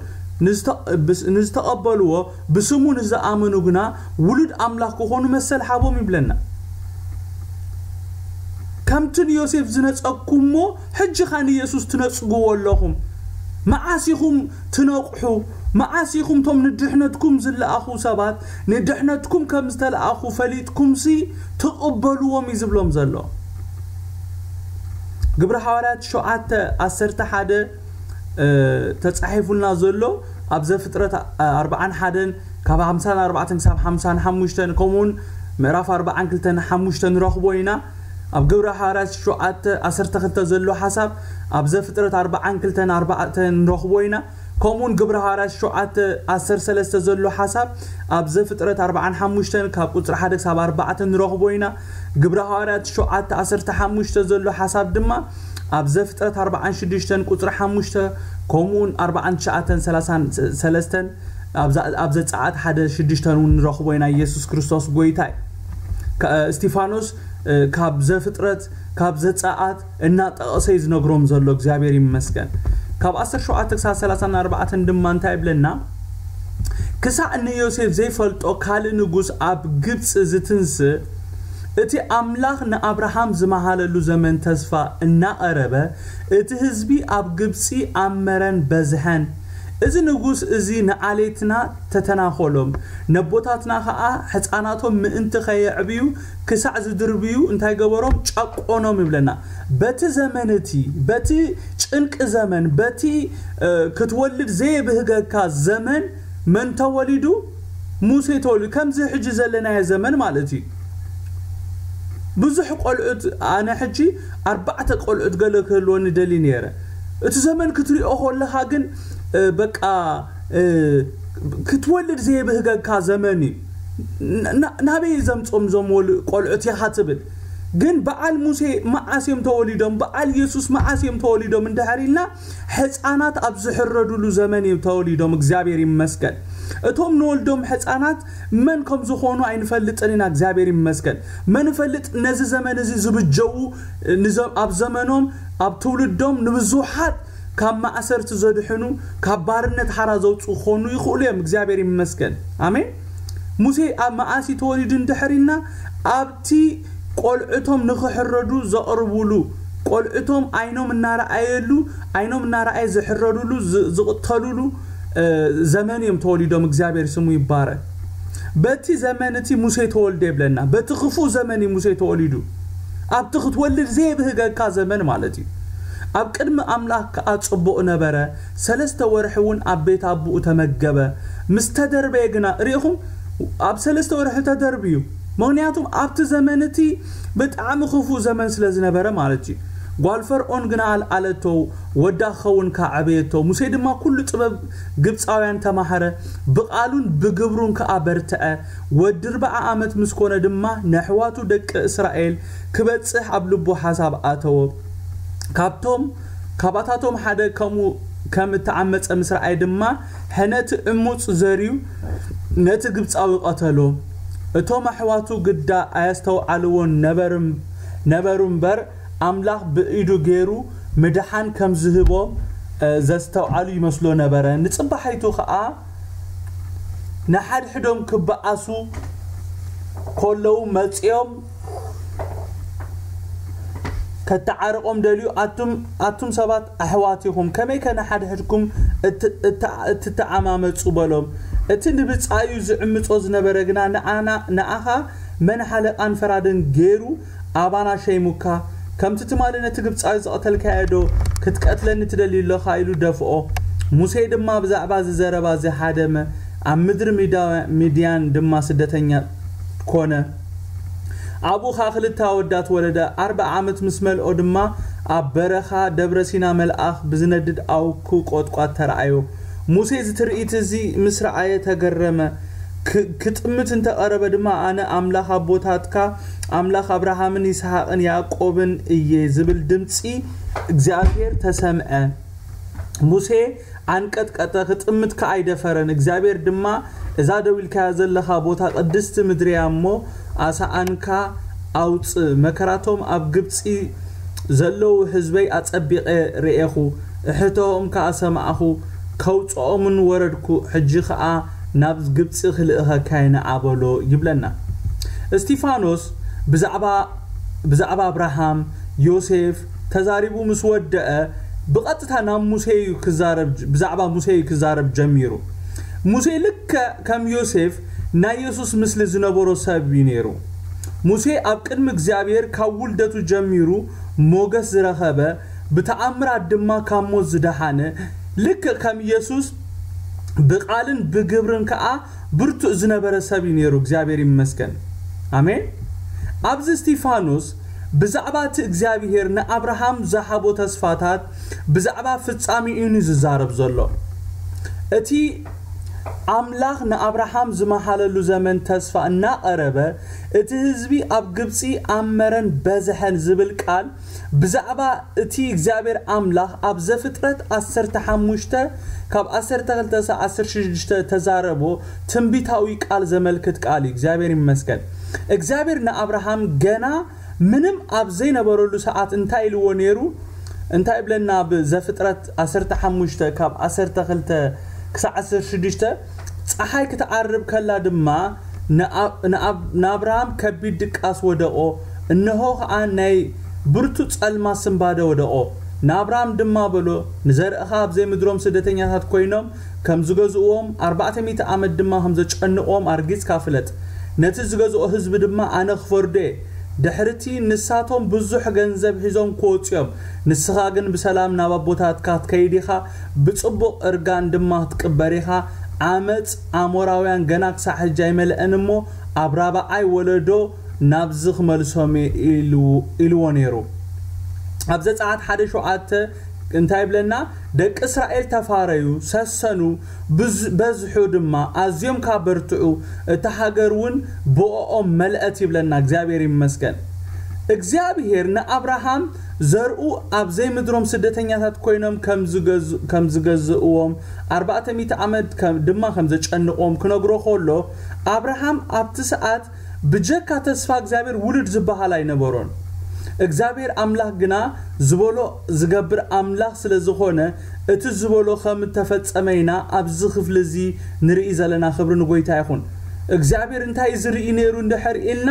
ንዝተቐበልዎ፣ ብስሙ ንዝኣመኑ ግና ውሉድ ኣምላኽ ክኾኑ መሰል ሓቦም ይብለና። ከምቲ ንዮሴፍ ዝነጸግኩሞ፣ ሕጂ ኸኣ ንየሱስ ትነጽግዎ ኣለኹም። መዓስ ኢኹም ትነቕሑ? መዓስ ኢኹም ቶም ንድሕነትኩም ዝለኣኹ ሰባት ንድሕነትኩም ከም ዝተለኣኹ ፈሊጥኩምሲ ትቕበልዎም እዩ ዝብሎም ዘሎ። ግብሪ ሃዋርያት ሸውዓተ ዓሰርተ ሓደ ተጻሒፉልና ዘሎ ኣብ ዘፍጥረት ኣርባዓን ሓደን ካብ ሓምሳን ኣርባዕተን ክሳብ ሓምሳን ሓሙሽተን፣ ከምኡውን ምዕራፍ ኣርባዓን ክልተን ሓሙሽተን ንረኽቦ ኢና። ኣብ ግብሪ ሃዋርያት ሸውዓተ ዓሰርተ ክልተ ዘሎ ሓሳብ ኣብ ዘፍጥረት ኣርባዓን ክልተን ኣርባዕተን ንረኽቦ ኢና። ከምኡውን ግብሪ ሃዋርያት ሸውዓተ ዓሰርተ ሰለስተ ዘሎ ሓሳብ ኣብ ዘፍጥረት ኣርባዓን ሓሙሽተን ካብ ቁጽሪ ሓደ ክሳብ ኣርባዕተ ንረኽቦ ኢና። ግብሪ ሃዋርያት ሸውዓተ ዓሰርተ ሓሙሽተ ዘሎ ሓሳብ ድማ ኣብ ዘፍጥረት ኣርባዓን ሽዱሽተን ቁጽሪ ሓሙሽተ፣ ከምኡውን ኣርባዓን ትሽዓተን ሰላሳን ሰለስተን ኣብ ዘጸኣት ሓደ ሽዱሽተን እውን ንረኽቦ ኢና። ኢየሱስ ክርስቶስ ጎይታ እዩ። እስቲፋኖስ ካብ ዘፍጥረት፣ ካብ ዘጸኣት እናጠቐሰ እዩ ዝነግሮም ዘሎ። እግዚኣብሔር ይመስገን። ካብ ዓሰርተ ሸውዓተ ክሳብ ሰላሳን ኣርባዕተን ድማ እንታይ ይብለና? ክሳዕ ንዮሴፍ ዘይፈልጦ ካልእ ንጉስ ኣብ ግብጺ ዝትንስእ፣ እቲ ኣምላኽ ንኣብርሃም ዝመሃለሉ ዘመን ተስፋ እናቐረበ፣ እቲ ህዝቢ ኣብ ግብጺ ኣመረን በዝሐን። እዚ ንጉስ እዚ ንዓሌትና ተተናኾሎም፣ ነቦታትና ኸኣ ሕፃናቶም ምእንቲ ኸየዕብዩ ክሳዕ ዝድርብዩ እንታይ ገበሮም? ጨቆኖም ይብለና። በቲ ዘመን እቲ፣ በቲ ጭንቂ ዘመን፣ በቲ ክትወልድ ዘየብህገካ ዘመን መን ተወሊዱ? ሙሴ ተወሊዱ። ከምዚ ሕጂ ዘለናዮ ዘመን ማለት እዩ። ብዙሕ ቆልዑት፣ ኣነ ሕጂ ኣርባዕተ ቆልዑት ገለ ክህልወኒ ደሊ ነይረ። እቲ ዘመን ክትሪኦ ከለኻ ግን በቃ ክትወልድ ዘየብህገካ ዘመን እዩ። ናበይ ዘምጾም ዞም ቆልዑት ኢኻ ትብል? ግን በዓል ሙሴ መዓስ እዮም ተወሊዶም? በዓል ኢየሱስ መዓስ እዮም ተወሊዶም እንድሕር ኢልና፣ ሕፃናት ኣብ ዝሕረዱሉ ዘመን እዮም ተወሊዶም። እግዚኣብሔር ይመስገን። እቶም ንወልዶም ሕፃናት መን ከም ዝኾኑ ኣይንፈልጥን ኢና። እግዚኣብሔር ይመስገን። መን ይፈልጥ ነዚ ዘመን እዚ ዝብጀዉ፣ ኣብ ዘመኖም፣ ኣብ ትውልዶም ንብዙሓት ካብ ማእሰርቲ ዘድሕኑ፣ ካብ ባርነት ሓራ ዘውፅኡ ክኾኑ ይኽእሉ እዮም። እግዚኣብሔር ይመስገን። ኣሜን። ሙሴ ኣብ መዓስ ተወሊዱ እንድሕር ኢልና፣ ኣብቲ ቆልዑቶም ንኽሕረዱ ዘቕርቡሉ፣ ቆልዑቶም ዓይኖም እናረኣየሉ፣ ዓይኖም እናረኣየ ዝሕረዱሉ፣ ዝቕተሉሉ ዘመን እዮም ተወሊዶም። እግዚኣብሔር ስሙ ይባረክ። በቲ ዘመን እቲ ሙሴ ተወልደ ይብለና። በቲ ክፉእ ዘመን እዩ ሙሴ ተወሊዱ። ኣብቲ ክትወልድ ዘይብህገካ ዘመን ማለት እዩ። ኣብ ቅድሚ ኣምላኽ ከኣ ጽቡቕ ነበረ። ሰለስተ ወርሒ እውን ኣብ ቤት ኣቦኡ ተመገበ። ምስ ተደርበየ ግና፣ ርኢኹም፣ ኣብ ሰለስተ ወርሒ ተደርብዩ። ምኽንያቱም ኣብቲ ዘመን እቲ ብጣዕሚ ክፉእ ዘመን ስለ ዝነበረ ማለት እዩ። ጓል ፈርዖን ግና ኣልዓለቶ፣ ወዳ ክኸውን ከኣ ዓበየቶ። ሙሴ ድማ ኩሉ ጥበብ ግብጻውያን ተማህረ፣ ብቓሉን ብግብሩን ከኣ በርትዐ። ወዲ ኣርብዓ ዓመት ምስ ኮነ ድማ ነሕዋቱ ደቂ እስራኤል ክበጽሕ ኣብ ልቡ ሓሳብ ኣተወ። ካብቶም፣ ካባታቶም ሓደ ከምኡ ከም እተዓመጸ ምስ ረኣየ ድማ፣ ሕነቲ ዕሙጽ ዘርዩ ነቲ ግብጻዊ ቀተሎ። እቶም ኣሕዋቱ ግዳ ኣየስተውዓልዎን ነበርም-፣ ነበሩ እምበር፣ ኣምላኽ ብኢዱ ገይሩ ምድሓን ከም ዝህቦም፣ እ፣ ዘስተውዓሉ ይመስሎ ነበረ። ንጽባሒቱ ኸኣ ንሓድሕዶም ክበኣሱ ከለዉ መጺኦም ከተዓርቖም ደልዩ፣ ኣቱም ኣቱም ሰባት ኣሕዋት ኢኹም፣ ከመይ ከነሓድሕድኩም እት- እት- እትተዓማመጹ? በሎም። እቲ ንብጻዩ ዝዕምጾ ዝነበረ ግና ንኣና ንኣኻ መን ሓለቓን ፈራድን ገይሩ ኣባና ሸይሙካ? ከምቲ ትማሊ ነቲ ግብጻዊ ዝቐተልካዮ ዶ ክትቀትለኒ ትደሊ ኣለኻ? ኢሉ ደፍኦ። ሙሴ ድማ ብዛዕባ እዚ ዘረባ እዚ ሃደመ፣ ኣብ ምድሪ ሚዳ- ሚድያን ድማ ስደተኛ ኮነ። ኣብኡ ኸኣ ክልተ ኣወዳት ወለደ። ኣርብዓ ዓመት ምስ መልኦ ድማ ኣብ በረኻ ደብረ ሲና መልኣኽ ብዝነድድ ኣውኩ ቆጥቋጥ ተራእዮ። ሙሴ እዚ ትርኢት እዚ ምስ ረኣየ ተገረመ። ክ- ክጥምት እንተቐረበ ድማ ኣነ ኣምላኽ ኣቦታትካ ኣምላኽ ኣብርሃምን ይስሐቕን ያዕቆብን እየ ዝብል ድምጺ እግዚኣብሔር ተሰምዐ። ሙሴ ኣንቀጥቀጠ፣ ክጥምት ከኣ ኣይደፈረን። እግዚኣብሔር ድማ እዛ ደው ኢልካያ ዘለኻ ቦታ ቅድስቲ ምድሪ እያ እሞ ኣሳኣንካ ኣውጽእ፣ መከራቶም ኣብ ግብጺ ዘለዉ ህዝበይ ኣጸቢቐ ርኤኹ፣ እሕቶኦም ከኣ ሰማዕኹ፣ ከውጽኦምን ወረድኩ፣ ሕጂ ኸኣ ናብ ግብጺ ክልእኸካ ኢና ኣበሎ ይብለና። እስቲፋኖስ ብዛዕባ ብዛዕባ ኣብርሃም፣ ዮሴፍ ተዛሪቡ ምስ ወደአ ብቐጥታ ናብ ሙሴ እዩ ክዛረብ ብዛዕባ ሙሴ እዩ ክዛረብ ጀሚሩ። ሙሴ ልክዕ ከም ዮሴፍ ናይ የሱስ ምስሊ ዝነበሮ ሰብ እዩ ነይሩ። ሙሴ ኣብ ቅድሚ እግዚኣብሔር ካብ ውልደቱ ጀሚሩ ሞገስ ዝረኸበ፣ ብተኣምራት ድማ ካብ ሞት ዝደሓነ፣ ልክዕ ከም ኢየሱስ ብቓልን ብግብርን ከኣ ብርቱዕ ዝነበረ ሰብ እዩ ነይሩ። እግዚኣብሔር ይመስገን። ኣሜን። ኣብዚ እስቲፋኖስ ብዛዕባ እቲ እግዚኣብሔር ንኣብርሃም ዝሃቦ ተስፋታት ብዛዕባ ፍጻሜኡን እዩ ዝዛረብ ዘሎ። እቲ ኣምላኽ ንኣብርሃም ዝመሃለሉ ዘመን ተስፋ እናቐረበ፣ እቲ ህዝቢ ኣብ ግብጺ ኣመረን በዝሐን ዝብል ቃል ብዛዕባ እቲ እግዚኣብሔር ኣምላኽ ኣብ ዘፍጥረት ዓሰርተ ሓሙሽተ ካብ ዓሰርተ ክልተ ሳዕ ዓሰርተ ሽዱሽተ ተዛረቦ ትንቢታዊ ቃል ዘመልክት ቃል እዩ። እግዚኣብሔር ይመስገን። እግዚኣብሔር ንኣብርሃም ገና ምንም ኣብ ዘይነበረሉ ሰዓት እንታይ ኢልዎ ነይሩ? እንታይ ይብለና? ኣብ ዘፍጥረት ዓሰርተ ሓሙሽተ ካብ ዓሰርተ ክልተ ክሳዕ ዓሰርተ ሽዱሽተ፣ ጸሓይ ክትዓርብ ከላ ድማ ንኣ- ንኣብ- ንኣብርሃም ከቢድ ድቃስ ወደቖ፣ እንሆ ኸኣ ናይ ብርቱ ጸልማት ስንባደ ወደቖ። ንኣብርሃም ድማ በሎ፣ ንዘርእኻ ኣብ ዘይምድሮም ስደተኛታት ኮይኖም ከም ዝገዝእዎም፣ ኣርባዕተ ሚእቲ ዓመት ድማ ከም ዘጨንቕዎም ኣርጊጽካ ፍለጥ። ነቲ ዝገዝኦ ህዝቢ ድማ ኣነ ክፈርዶ እየ። ድሕርቲ ንሳቶም ብዙሕ ገንዘብ ሒዞም ክወጹ እዮም። ንስኻ ግን ብሰላም ናብ ኣቦታትካ ክትከይድ ኢኻ፣ ብጽቡቕ እርጋን ድማ ክትቅበር ኢኻ። ዓመጽ ኣሞራውያን ገና ክሳዕ ሕጂ ኣይመልአን እሞ፣ ኣብ ራብዓይ ወለዶ ናብዚ ክመልሶም እየ ኢሉ- ኢልዎ ነይሩ። ኣብ ዘጸኣት ሓደ ሸውዓተ እንታይ ይብለና? ደቂ እስራኤል ተፋረዩ፣ ሰሰኑ፣ ብዝ- በዝሑ ድማ፣ ኣዝዮም ከኣ በርትዑ፣ እታ ሃገር እውን ብእኦም መልአት ይብለና። እግዚኣብሔር ይመስገን። እግዚኣብሔር ንኣብርሃም ዘርኡ ኣብ ዘይምድሮም ስደተኛታት ኮይኖም ከም ዝገዝ- ከም ዝገዝእዎም፣ ኣርባዕተ ሚእቲ ዓመት ከም- ድማ ከም ዘጨንቕዎም ክነግሮ ከሎ፣ ኣብርሃም ኣብቲ ሰዓት ብጀካ ተስፋ እግዚኣብሔር ውሉድ ዝበሃል ኣይነበሮን። እግዚኣብሔር ኣምላኽ ግና ዝበሎ ዝገብር ኣምላኽ ስለ ዝኾነ፣ እቲ ዝበሎ ከም እተፈጸመ ኢና ኣብዚ ክፍሊ እዚ ንርኢ ዘለና። ክብሪ ንጎይታ ይኹን። እግዚኣብሔር እንታይ ዝርኢ ነይሩ እንድሕር ኢልና፣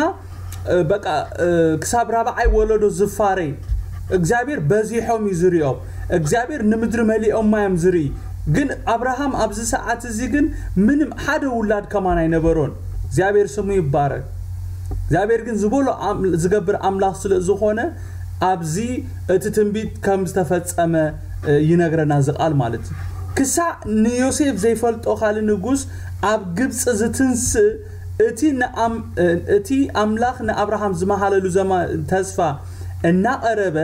እ፣ በቃ፣ እ፣ ክሳብ ራብዓይ ወለዶ ዝፋረይ እግዚኣብሔር በዚሖም እዩ ዝሪኦም። እግዚኣብሔር ንምድሪ መሊኦማ እዮም ዝርኢ። ግን ኣብርሃም ኣብዚ ሰዓት እዚ ግን ምንም ሓደ ውላድ ከማን ኣይነበሮን። እግዚኣብሔር ስሙ ይባረክ። እግዚኣብሔር ግን ዝበሎ ኣም- ዝገብር ኣምላኽ ስለ ዝኾነ፣ ኣብዚ እቲ ትንቢት ከም ዝተፈጸመ፣ እ፣ ይነግረና እዚ ቃል ማለት እዩ። ክሳዕ ንዮሴፍ ዘይፈልጦ ካልእ ንጉስ ኣብ ግብጺ ዝትንስእ እቲ ንኣም- እቲ ኣምላኽ ንኣብርሃም ዝመሃለሉ ዘማ- ተስፋ እናቐረበ፣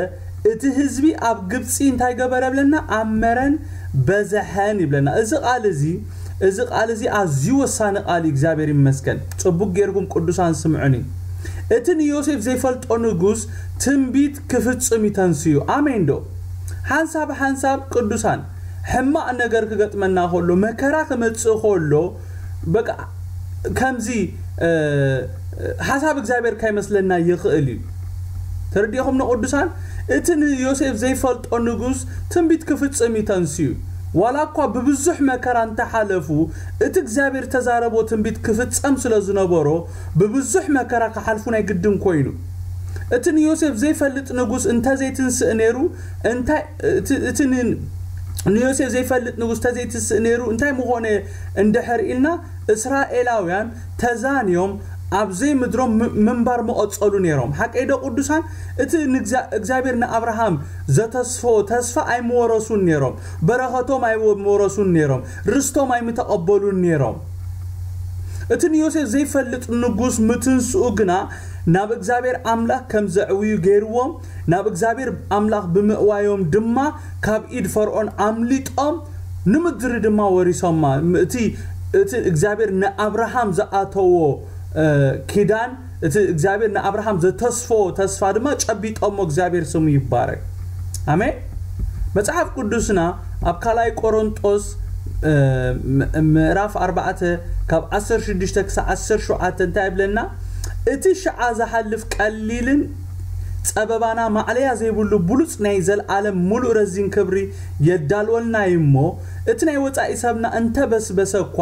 እቲ ህዝቢ ኣብ ግብጺ እንታይ ገበረ ብለና? ኣመረን በዝሐን ይብለና። እዚ ቃል እዚ እዚ ቃል እዚ ኣዝዩ ወሳኒ ቃል እዩ። እግዚኣብሔር ይመስገን። ጽቡቅ ጌርኩም ቅዱሳን ስምዑኒ። እቲ ንዮሴፍ ዘይፈልጦ ንጉስ ትንቢት ክፍጽም እዩ ተንስዩ። ኣሜን ዶ? ሓንሳብ ሓንሳብ ቅዱሳን ሕማቕ ነገር ክገጥመና ከሎ፣ መከራ ክመጽእ ከሎ፣ በቃ ከምዚ፣ እ፣ ሓሳብ እግዚኣብሔር ካይመስለና ይኽእል እዩ። ተረዲእኹም ንቅዱሳን? እቲ ንዮሴፍ ዘይፈልጦ ንጉስ ትንቢት ክፍጽም እዩ ተንስዩ። ዋላ እኳ ብብዙሕ መከራ እንተሓለፉ፣ እቲ እግዚኣብሔር ተዛረቦ ትንቢት ክፍጸም ስለ ዝነበሮ፣ ብብዙሕ መከራ ክሓልፉ ናይ ግድን ኮይኑ። እቲ ንዮሴፍ ዘይፈልጥ ንጉስ እንተዘይትንስእ ነይሩ እንታይ እቲ ንዮሴፍ ዘይፈልጥ ንጉስ እንተዘይትንስእ ነይሩ እንታይ ምኾነ? እንድሕር ኢልና እስራኤላውያን ተዛንዮም ኣብ ዘይምድሮም ምንባር መቐጸሉ ነይሮም። ሓቀይዶ ቅዱሳን? እቲ እግዚኣብሔር ንኣብርሃም ዘተስፎ ተስፋ ኣይምወረሱን ነይሮም። በረኸቶም ኣይምወረሱን ነይሮም። ርስቶም ኣይምተቐበሉን ነይሮም። እቲ ንዮሴፍ ዘይፈልጥ ንጉስ ምትንስኡ ግና ናብ እግዚኣብሔር ኣምላኽ ከም ዘዕውዩ ገይርዎም። ናብ እግዚኣብሔር ኣምላኽ ብምእዋዮም ድማ ካብ ኢድ ፈርዖን ኣምሊጦም ንምድሪ ድማ ወሪሶማ። እቲ እቲ እግዚኣብሔር ንኣብርሃም ዝኣተዎ ኪዳን፣ እቲ እግዚኣብሔር ንኣብርሃም ዘተስፎ ተስፋ ድማ ጨቢጦሞ። እግዚኣብሔር ስሙ ይባረክ። ኣሜን። መጽሓፍ ቅዱስና ኣብ ካልኣይ ቆሮንጦስ ምዕራፍ ኣርባዕተ ካብ ዓሰርተ ሽዱሽተ ክሳብ ዓሰርተ ሸውዓተ እንታይ ይብለና? እቲ ሽዓ ዝሓልፍ ቀሊልን ጸበባና ማዕለያ ዘይብሉ ብሉጽ ናይ ዘልኣለም ሙሉእ ረዚን ክብሪ የዳልወልና እዩ እሞ፣ እቲ ናይ ወጻኢ ሰብና እንተበስበሰ እኳ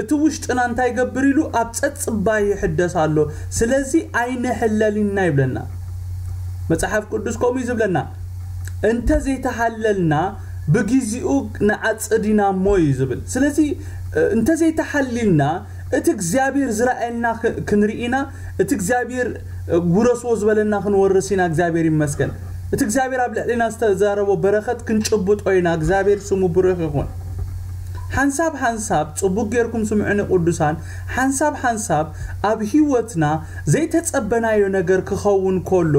እቲ ውሽጥና እንታይ ይገብር ኢሉ ኣብ ጸጽባይ ይሕደስ ኣሎ። ስለዚ ኣይንሕለል ኢና ይብለና። መጽሓፍ ቅዱስ ከምኡ እዩ ዝብለና። እንተ ዘይተሃለልና ብግዚኡ ንዓጽድ ኢና እሞ እዩ ዝብል። ስለዚ እንተ ዘይተሓሊልና እቲ እግዚኣብሔር ዝረኣየልና ክንርኢና፣ እቲ እግዚኣብሔር ውረስዎ ዝበለና ክንወርስ ኢና። እግዚኣብሔር ይመስገን። እቲ እግዚኣብሔር ኣብ ልዕሊና ዝተዛረቦ በረኸት ክንጭብጦ ኢና። እግዚኣብሔር ስሙ ብሩኽ ይኹን። ሓንሳብ ሓንሳብ ጽቡቅ ጌርኩም ስምዑኒ ቅዱሳን፣ ሓንሳብ ሓንሳብ ኣብ ህይወትና ዘይተጸበናዮ ነገር ክኸውን ከሎ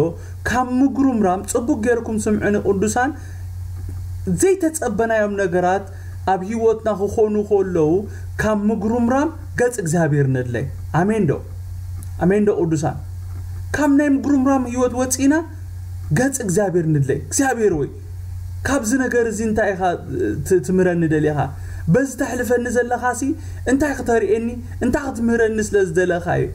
ካብ ምጉርምራም፣ ጽቡቅ ጌርኩም ስምዑኒ ቅዱሳን፣ ዘይተጸበናዮም ነገራት ኣብ ህይወትና ክኾኑ ከለዉ ካብ ምጉርምራም ገጽ እግዚኣብሔር ንድለይ። ኣሜን ዶ? ኣሜን ዶ ቅዱሳን? ካብ ናይ ምጉርምራም ህይወት ወጺና ገጽ እግዚኣብሔር ንድለይ። እግዚኣብሔር ወይ ካብዚ ነገር እዚ እንታይ ኢኻ ትምህረኒ ደሊኻ? በዚ ተሕልፈኒ ዘለኻሲ እንታይ ክተርእየኒ? እንታይ ክትምህረኒ ስለ ዝደለኻ እዩ?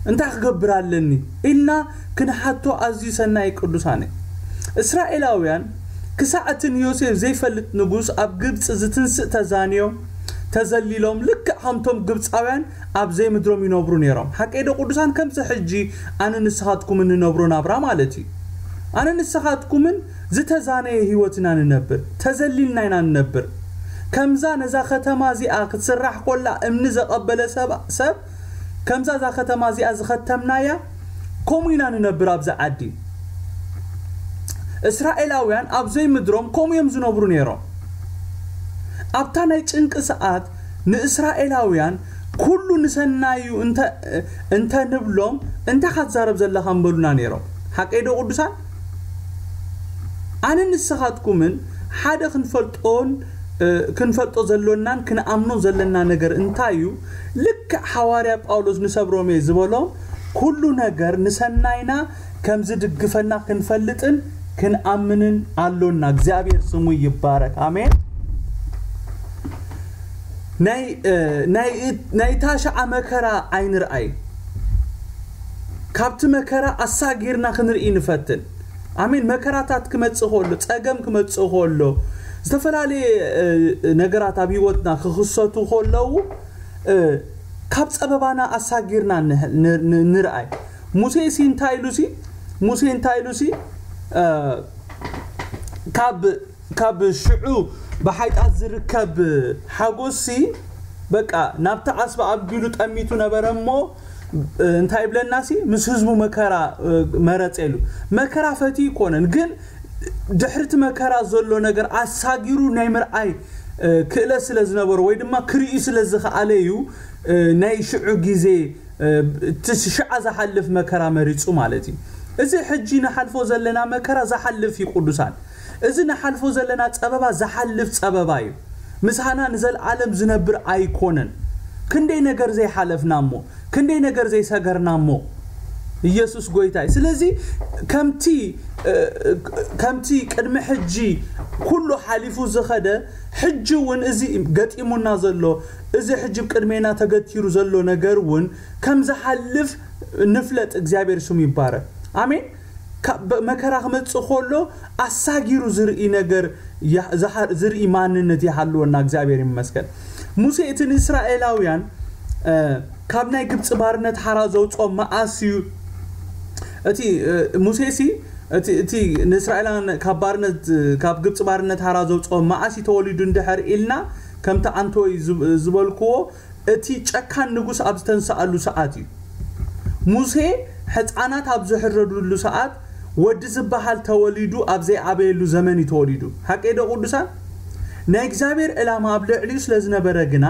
እንታይ ክገብር ኣለኒ? ኢልና ክንሓቶ ኣዝዩ ሰናይ ቅዱሳን እዩ። እስራኤላውያን ክሳዕ እቲ ንዮሴፍ ዘይፈልጥ ንጉስ ኣብ ግብጺ ዝትንስእ ተዛንዮም ተዘሊሎም ልክዕ ከምቶም ግብጻውያን ኣብ ዘይምድሮም ይነብሩ ነይሮም። ሓቀይ ዶ ቅዱሳን? ከምዚ ሕጂ ኣነ ንስኻትኩም እንነብሮ ናብራ ማለት እዩ። ኣነ ንስኻትኩምን ዝተዛነየ ህይወት ኢና ንነብር። ተዘሊልና ኢና ንነብር። ከምዛ ነዛ ከተማ እዚኣ ክትስራሕ ኮላ እምኒ ዘቐበለ ሰብ ሰብ ከምዛ እዛ ከተማ እዚኣ ዝኸተምናያ ከምኡ ኢና ንነብር ኣብዚ ዓዲ። እስራኤላውያን ኣብ ዘይምድሮም ከምኡ እዮም ዝነብሩ ነይሮም። ኣብታ ናይ ጭንቂ ሰዓት ንእስራኤላውያን ኩሉ ንሰናዩ እንተ እንተ ንብሎም እንታይ ካትዛረብ ዘለኻ ምበሉና ነይሮም። ሓቀይ ዶ ቅዱሳን? ኣነ ንስኻትኩምን ሓደ ክንፈልጦን ክንፈልጦ ዘሎናን ክንኣምኖ ዘለና ነገር እንታይ እዩ? ልክዕ ሓዋርያ ጳውሎስ ንሰብ ሮሜ ዝበሎም ኩሉ ነገር ንሰናይና ከም ዝድግፈና ክንፈልጥን ክንኣምንን ኣሎና። እግዚኣብሔር ስሙ ይባረክ። ኣሜን። ናይ ናይ ናይ ታሽዓ መከራ ኣይንርኣይ። ካብቲ መከራ ኣሳጊርና ክንርኢ ንፈትን። ኣሜን። መከራታት ክመጽእ ከሎ፣ ጸገም ክመጽእ ከሎ፣ ዝተፈላለየ ነገራት ኣብ ህይወትና ክኽሰቱ ከለዉ ካብ ጸበባና ኣሳጊርና ንርኣይ። ሙሴ ሲ እንታይ ኢሉ ሲ ሙሴ እንታይ ኢሉ ሲ ካብ ካብ ሽዑ ብሓይጣት ዝርከብ ሓጎስሲ በቃ ናብቲ ዓስቢ ኣቢሉ ጠሚቱ ነበረ እሞ እንታይ ይብለናሲ ምስ ህዝቡ መከራ መረጸ ኢሉ። መከራ ፈትዩ ይኮነን ግን ድሕርቲ መከራ ዘሎ ነገር ኣሳጊሩ ናይ ምርኣይ ክእለት ስለ ዝነበሮ ወይ ድማ ክርእዩ ስለ ዝኸኣለ እዩ ናይ ሽዑ ግዜ እቲ ሽዓ ዝሓልፍ መከራ መሪጹ ማለት እዩ። እዚ ሕጂ ንሓልፎ ዘለና መከራ ዝሓልፍ እዩ ቅዱሳን። እዚ ንሓልፎ ዘለና ጸበባ ዝሓልፍ ጸበባ እዩ። ምሳና ንዘለዓለም ዝነብር ኣይኮነን። ክንደይ ነገር ዘይሓለፍና እሞ፣ ክንደይ ነገር ዘይሰገርና እሞ ኢየሱስ ጎይታ እዩ። ስለዚ ከምቲ ከምቲ ቅድሚ ሕጂ ኩሉ ሓሊፉ ዝኸደ ሕጂ እውን እዚ ገጢሙና ዘሎ እዚ ሕጂ ቅድሜና ተገቲሩ ዘሎ ነገር እውን ከም ዝሓልፍ ንፍለጥ። እግዚኣብሔር ስሙ ይባረክ። ኣሜን። መከራ ክመጽእ ከሎ ኣሳጊሩ ዝርኢ ነገር ዝርኢ ማንነት ይሃልወና። እግዚኣብሔር ይመስገን። ሙሴ እቲ ንእስራኤላውያን ካብ ናይ ግብፂ ባርነት ሓራ ዘውፅኦም መኣስ እዩ እቲ ሙሴሲ እቲ እቲ ንእስራኤላውያን ካብ ባርነት ካብ ግብፂ ባርነት ሃራ ዘውፅኦ መዓስ ተወሊዱ እንድሕር ኢልና ከምቲ ኣንቶይ ዝበልክዎ እቲ ጨካን ንጉስ ኣብ ዝተንስኣሉ ሰዓት እዩ። ሙሴ ሕፃናት ኣብ ዝሕረዱሉ ሰዓት ወዲ ዝበሃል ተወሊዱ ኣብ ዘይዓበየሉ ዘመን እዩ ተወሊዱ። ሓቀይ ዶ ቅዱሳን? ናይ እግዚኣብሔር ዕላማ ኣብ ልዕሊኡ ስለ ዝነበረ ግና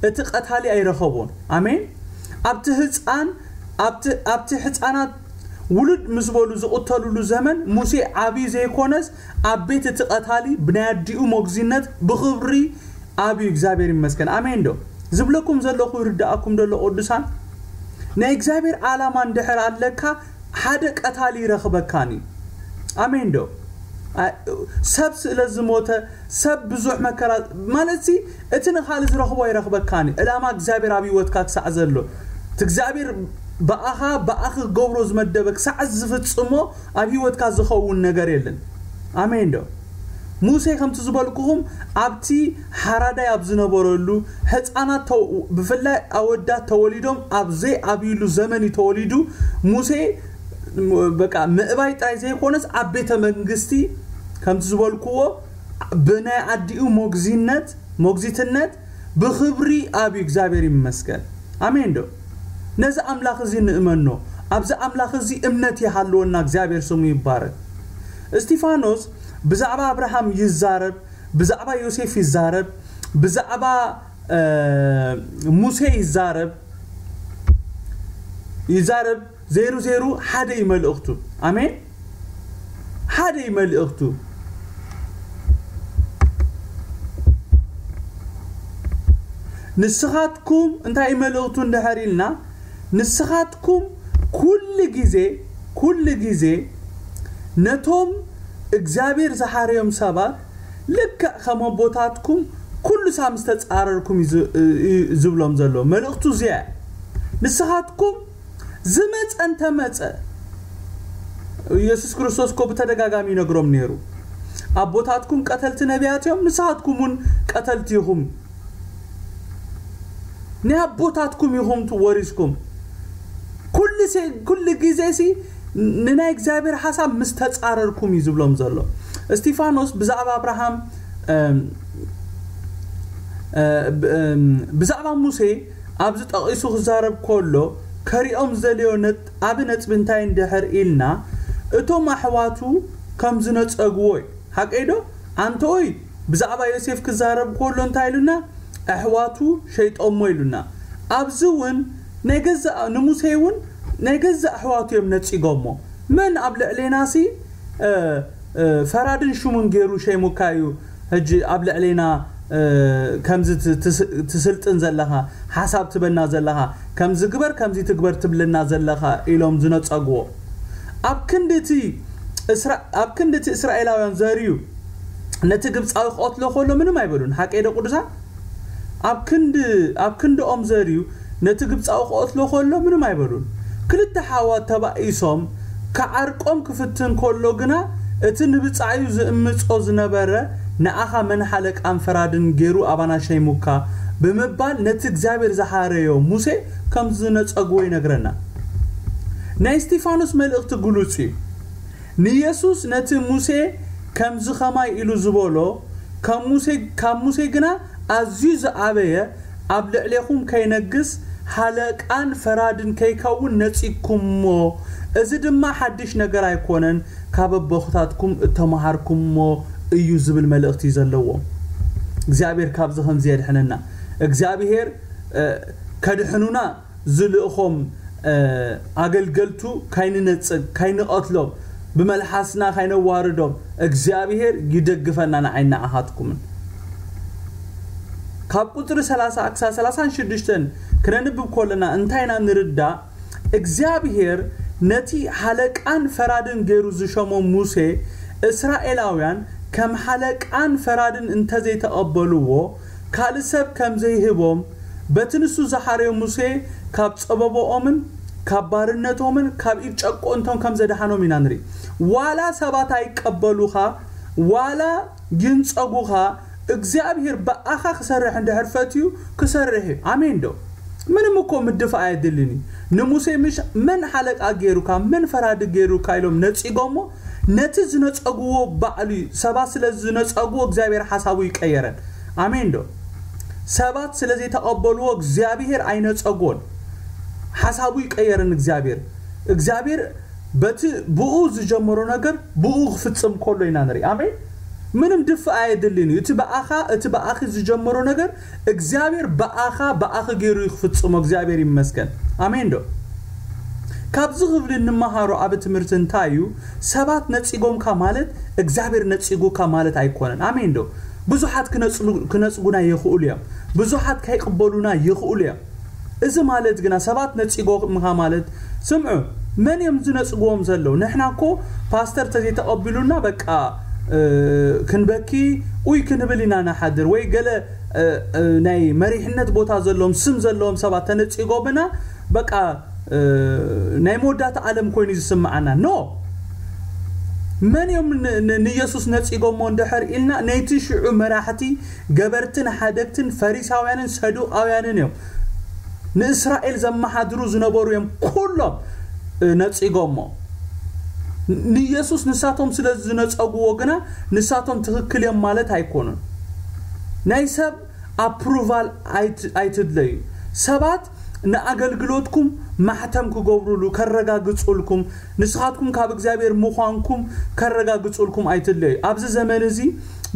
እቲ ቀታሊ ኣይረኸቦን። ኣሜን። ኣብቲ ህፃን ኣብቲ ኣብቲ ሕፃናት ውሉድ ምስ በሉ ዝቕተሉሉ ዘመን ሙሴ ዓብዩ ዘይኮነስ ኣብ ቤት እቲ ቀታሊ ብናይ ኣዲኡ መጉዚነት ብኽብሪ ኣብዩ። እግዚኣብሔር ይመስገን። ኣሜን ዶ? ዝብለኩም ዘለኹ ይርዳእኩም ደሎ ቅዱሳን? ናይ እግዚኣብሔር ዓላማ እንድሕር ኣለካ ሓደ ቀታሊ ይረኽበካን እዩ። ኣሜን ዶ? ኣ- ሰብ ስለ ዝሞተ ሰብ ብዙሕ መከራ ማለት ሲ እቲ ንኻልእ ዝረኽቦ ይረኽበካን እዩ። ዕላማ እግዚኣብሔር ኣብ ህይወትካ ክሳዕ ዘሎ እቲ እግዚኣብሔር ብኣኻ ብኣኺ ክገብሮ ዝመደበ ክሳዕ ዝፍጽሞ ኣብ ህይወትካ ዝኸውን ነገር የለን። ኣሜን ዶ? ሙሴ ከምቲ ዝበልኩኹም ኣብቲ ሓራዳይ ኣብ ዝነበረሉ ህፃናት ተው- ብፍላይ ኣወዳት ተወሊዶም ኣብ ዘይኣብይሉ ዘመን እዩ ተወሊዱ። ሙሴ በቃ ምእባይ ጥራይ ዘይኮነስ ኣብ ቤተ መንግስቲ ከምቲ ዝበልክዎ ብናይ ኣዲኡ ሞግዚነት ሞግዚትነት ብኽብሪ ኣብዩ። እግዚኣብሔር ይመስገን። ኣሜን ዶ? ነዚ ኣምላኽ እዚ ንእመኖ። ኣብዚ ኣምላኽ እዚ እምነት ይሃልወና። እግዚኣብሔር ስሙ ይባረክ። እስቲፋኖስ ብዛዕባ ኣብርሃም ይዛረብ፣ ብዛዕባ ዮሴፍ ይዛረብ፣ ብዛዕባ እ፣ ሙሴ ይዛረብ ይዛረብ። ዜሩ ዜሩ ሓደ እዩ መልእኽቱ። ኣሜን። ሓደ እዩ መልእኽቱ። ንስኻትኩም እንታይ እዩ መልእኽቱ እንድሕር ኢልና ንስኻትኩም ኩሉ ግዜ ኩሉ ግዜ ነቶም እግዚኣብሔር ዝሓረዮም ሰባት ልክዕ ከም ኣቦታትኩም ኩሉ ሳብ ዝተጻረርኩም እዩ ዝ- እዩ ዝብሎም ዘሎ። መልእኽቱ እዚኣ እያ። ንስኻትኩም ዝመጸ እንተመጸ ኢየሱስ ክርስቶስ እኮ ብተደጋጋሚ ይነግሮም ነይሩ። ኣቦታትኩም ቀተልቲ ነቢያት እዮም፣ ንስኻትኩም እውን ቀተልቲ ኢኹም። ናይ ኣቦታትኩም ኢኹም ወሪስኩም። ኩሉ ሲ- ኩሉ ግዜ ሲ ንናይ እግዚኣብሔር ሓሳብ ምስ ተጻረርኩም እዩ ዝብሎም ዘሎ። እስቲፋኖስ ብዛዕባ ኣብርሃም እም፣ እ፣ ብ- እም፣ ብዛዕባ ሙሴ ኣብዚ ጠቒሱ ክዛረብ ከሎ ከሪኦም ዝደለዮ ነጥ- ዓቢ ነጥቢ እንታይ እንድሕር ኢልና እቶም ኣሕዋቱ ከም ዝነጸግዎ እዩ። ሓቀይ ዶ? ኣንተ ኦይ ብዛዕባ ዮሴፍ ክዛረብ ከሎ እንታይ ኢሉና? ኣሕዋቱ ሸይጦሞ ኢሉና። ኣብዚ እውን ናይ ገዛእ ንሙሴ እውን ናይ ገዛእ ኣሕዋቱ እዮም ነጺጎሞ። መን ኣብ ልዕሌና ሲ እ፣ እ፣ ፈራድን ሹምን ገይሩ ሸይሙካ እዩ። ሕጂ ኣብ ልዕሌና እ፣ ከምዚ ት- ትስ- ትስልጥን ዘለኻ ሓሳብ ትበና ዘለኻ ከምዚ ግበር ከምዚ ትግበር ትብልና ዘለኻ ኢሎም ዝነጸግዎ ኣብ ክንዲ እቲ እስራ- ኣብ ክንዲ እቲ እስራኤላውያን ዘርዩ ነቲ ግብፃዊ ክቐትሎ ከሎ ምንም ኣይበሉን። ሓቀይ ዶ ቅዱሳን? ኣብ ክንዲ ኣብ ክንድኦም ዘርዩ ነቲ ግብፃዊ ክቐትሎ ከሎ ምንም ኣይበሉን። ክልተ ሓዋት ተባኢሶም ክዓርቆም ክፍትን ከሎ ግና እቲ ንብፃዩ ዝእምፆ ዝነበረ ንኣኻ መን ሓለቃን ፈራድን ገይሩ ኣባና ሸይሙካ ብምባል ነቲ እግዚኣብሔር ዝሓረዮ ሙሴ ከም ዝነፀግዎ ይነግረና። ናይ እስጢፋኖስ መልእኽቲ ግሉፅ እዩ። ንየሱስ ነቲ ሙሴ ከምዚ ኸማይ ኢሉ ዝበሎ፣ ካብ ሙሴ፣ ካብ ሙሴ ግና ኣዝዩ ዝዓበየ ኣብ ልዕሌኹም ከይነግስ፣ ሃለቃን ፈራድን ከይከውን ነጺግኩሞ፣ እዚ ድማ ሓድሽ ነገር ኣይኮነን፣ ካብ ኣቦታትኩም እተመሃርኩሞ እዩ ዝብል መልእኽቲ እዩ ዘለዎ። እግዚኣብሔር ካብዚ ከምዚ የድሕነና። እግዚኣብሔር፣ እ፣ ከድሕኑና ዝልእኾም፣ እ፣ ኣገልገልቱ ካይንነጽግ፣ ካይንቐትሎም፣ ብመልሓስና ካይነዋርዶም፣ እግዚኣብሔር ይደግፈና ንዓይን ንዓኻትኩምን። ካብ ቁጽሪ ሰላሳ ክሳብ ሰላሳን ሽዱሽተን ክነንብብ ከለና እንታይ ኢና ንርዳእ? እግዚኣብሔር ነቲ ሓለቃን ፈራድን ገይሩ ዝሸሞ ሙሴ፣ እስራኤላውያን ከም ሓለቃን ፈራድን እንተዘይተቐበልዎ፣ ካልእ ሰብ ከም ዘይህቦም፣ በቲ ንሱ ዝሓረዮ ሙሴ ካብ ጸበባኦምን ካብ ባርነቶምን ካብ ኢድ ጨቆንቶም ከም ዘድሓኖም ኢና ንርኢ። ዋላ ሰባት ኣይቀበሉኻ፣ ዋላ ይንጸጉኻ፣ እግዚኣብሔር ብኣኻ ክሰርሕ እንድሕር ፈትዩ ክሰርሕ እዩ። ኣሜን ዶ? ምንም እኮ ምድፋእ ኣየድልን እዩ። ንሙሴ ምሽ መን ሓለቃ ገይሩካ፣ መን ፈራዲ ገይሩካ ኢሎም ነጺጎሞ፣ ነቲ ዝነጸግዎ ባዕሉ እዩ። ሰባት ስለ ዝነጸግዎ እግዚኣብሔር ሓሳቡ ይቀየረን። ኣሜን ዶ? ሰባት ስለ ዘይተቐበልዎ እግዚኣብሔር ኣይነጸጎን። ሓሳቡ ይቀየርን እግዚኣብሔር። እግዚኣብሔር በቲ ብኡ ዝጀመሮ ነገር ብኡ ክፍጽም ከሎ ኢና ንርኢ። ኣሜን። ምንም ድፍእ ኣየድልን እዩ። እቲ ብኣኻ፣ እቲ ብኣኺ ዝጀመሮ ነገር እግዚኣብሔር ብኣኻ፣ ብኣኺ ገይሩ እዩ ክፍጽሞ። እግዚኣብሔር ይመስገን። ኣሜን ዶ? ካብዚ ክብል እንመሃሮ ኣብ ትምህርቲ እንታይ እዩ? ሰባት ነጺጎምካ ማለት እግዚኣብሔር ነጺጉካ ማለት ኣይኮነን። ኣሜን ዶ? ብዙሓት ክነጽሉ-፣ ክነጽጉና ይኽእሉ እዮም። ብዙሓት ከይቅበሉና ይኽእሉ እዮም። እዚ ማለት ግና ሰባት ነጺጎምካ ማለት፣ ስምዑ፣ መን እዮም ዝነጽግዎም ዘለዉ? ንሕና እኮ ፓስተር ተዘይተቐቢሉና በቃ፣ እ፣ ክንበኪ፣ ኡይ ክንብል ኢና ንሓድር፣ ወይ ገለ፣ እ፣ እ፣ ናይ መሪሕነት ቦታ ዘለዎም፣ ስም ዘለዎም ሰባት ተነጺጎምና በቃ፣ እ፣ ናይ መወዳእታ ዓለም ኮይኑ ዝስምዓና። ኖ። መን እዮም ን-፣ ን-፣ ንየሱስ ነጺጎሞ እንድሕር ኢልና፣ ነይቲ ሽዑ መራሕቲ፣ ገበርትን ሓደግትን ፈሪሳውያንን ሰዱቃውያንን እዮም። ንእስራኤል ዘመሓድሩ ዝነበሩ እዮም ኩሎም፣ እ፣ ነጺጎሞ። ን-፣ ንየሱስ ንሳቶም ስለ ዝነጸግዎ ግና ንሳቶም ትኽክል እዮም ማለት ኣይኮኑን። ናይ ሰብ ኣፕሩቫል ኣይት-፣ ኣይትድለዩ። ሰባት ንኣገልግሎትኩም ማሕተም ክገብሩሉ፣ ከረጋግጹልኩም፣ ንስኻትኩም ካብ እግዚኣብሔር ምዃንኩም ከረጋግጹልኩም ኣይትድለዩ። ኣብዚ ዘመን እዚ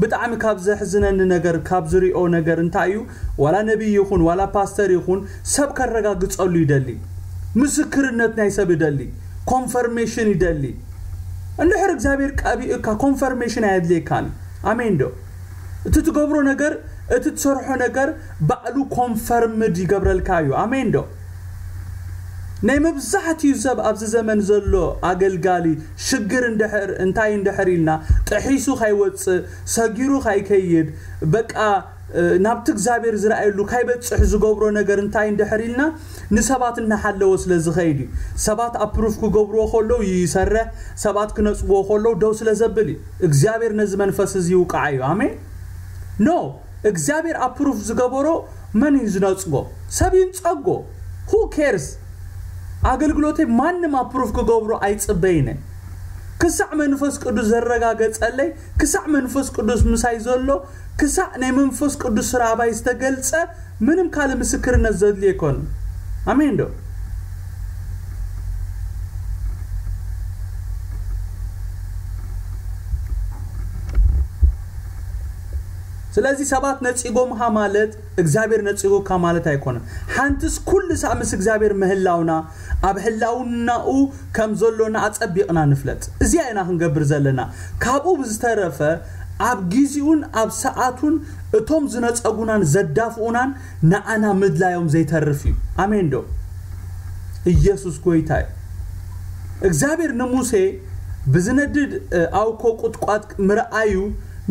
ብጣዕሚ ካብ ዘሕዝነኒ ነገር፣ ካብ ዝሪኦ ነገር እንታይ እዩ? ዋላ ነቢይ ይኹን፣ ዋላ ፓስተር ይኹን፣ ሰብ ከረጋግጸሉ ይደሊ። ምስክርነት ናይ ሰብ ይደሊ። ኮንፈርሜሽን ይደሊ። እንድሕር እግዚኣብሔር ቀቢእካ፣ ኮንፈርሜሽን ኣየድልየካን። ኣሜን ዶ? እቲ ትገብሮ ነገር፣ እቲ ትሰርሖ ነገር ባዕሉ ኮንፈርምድ ይገብረልካ እዩ። ኣሜን ዶ? ናይ መብዛሕትኡ ሰብ ኣብዚ ዘመን ዘሎ ኣገልጋሊ ሽግር እንድሕር፣ እንታይ እንድሕር ኢልና፣ ጥሒሱ ከይወጽእ፣ ሰጊሩ ከይከይድ፣ በቃ፣ እ፣ ናብቲ እግዚኣብሔር ዝረኣየሉ ከይበጽሕ ዝገብሮ ነገር እንታይ እንድሕር ኢልና፣ ንሰባት እናሓለወ ስለ ዝኸይድ እዩ። ሰባት ኣፕሩፍ ክገብርዎ ከለዉ ይሰርሕ፣ ሰባት ክነጽግዎ ከለዉ ደው ስለ ዘብል እዩ። እግዚኣብሔር ነዚ መንፈስ እዚ ይውቃዓ እዩ። ኣሜን። ኖ፣ እግዚኣብሔር ኣፕሩፍ ዝገበሮ መን እዩ ዝነጽጎ? ሰብ ይንጸጎ። Who cares? ኣገልግሎተይ ማንም ኣፕሩፍ ክገብሮ ኣይጽበይን። ክሳዕ መንፈስ ቅዱስ ዘረጋገጸለይ፣ ክሳዕ መንፈስ ቅዱስ ምሳይ ዘሎ፣ ክሳዕ ናይ መንፈስ ቅዱስ ስራ ኣባይ ዝተገልጸ፣ ምንም ካልእ ምስክርነት ዘድልዮ ኣይኮነን። ኣሜን ዶ? ስለዚ ሰባት ነጺጎምኻ ማለት እግዚኣብሔር ነጺጉካ ማለት ኣይኮነን። ሓንትስ ኩሉ ሳዕ ምስ እግዚኣብሔር ምህላውና፣ ኣብ ህላውናኡ ከም ዘሎና ኣጸቢቕና ንፍለጥ። እዚኣ ኢና ክንገብር ዘለና። ካብኡ ብዝተረፈ ኣብ ጊዜኡን ኣብ ሰዓቱን እቶም ዝነጸጉናን ዘዳፍኡናን ንኣና ምድላዮም ዘይተርፍ እዩ። ኣሜን ዶ? ኢየሱስ ጎይታ እዩ። እግዚኣብሔር ንሙሴ ብዝነድድ፣ እ፣ ኣውኮ ቁጥቋጥ ምርኣዩ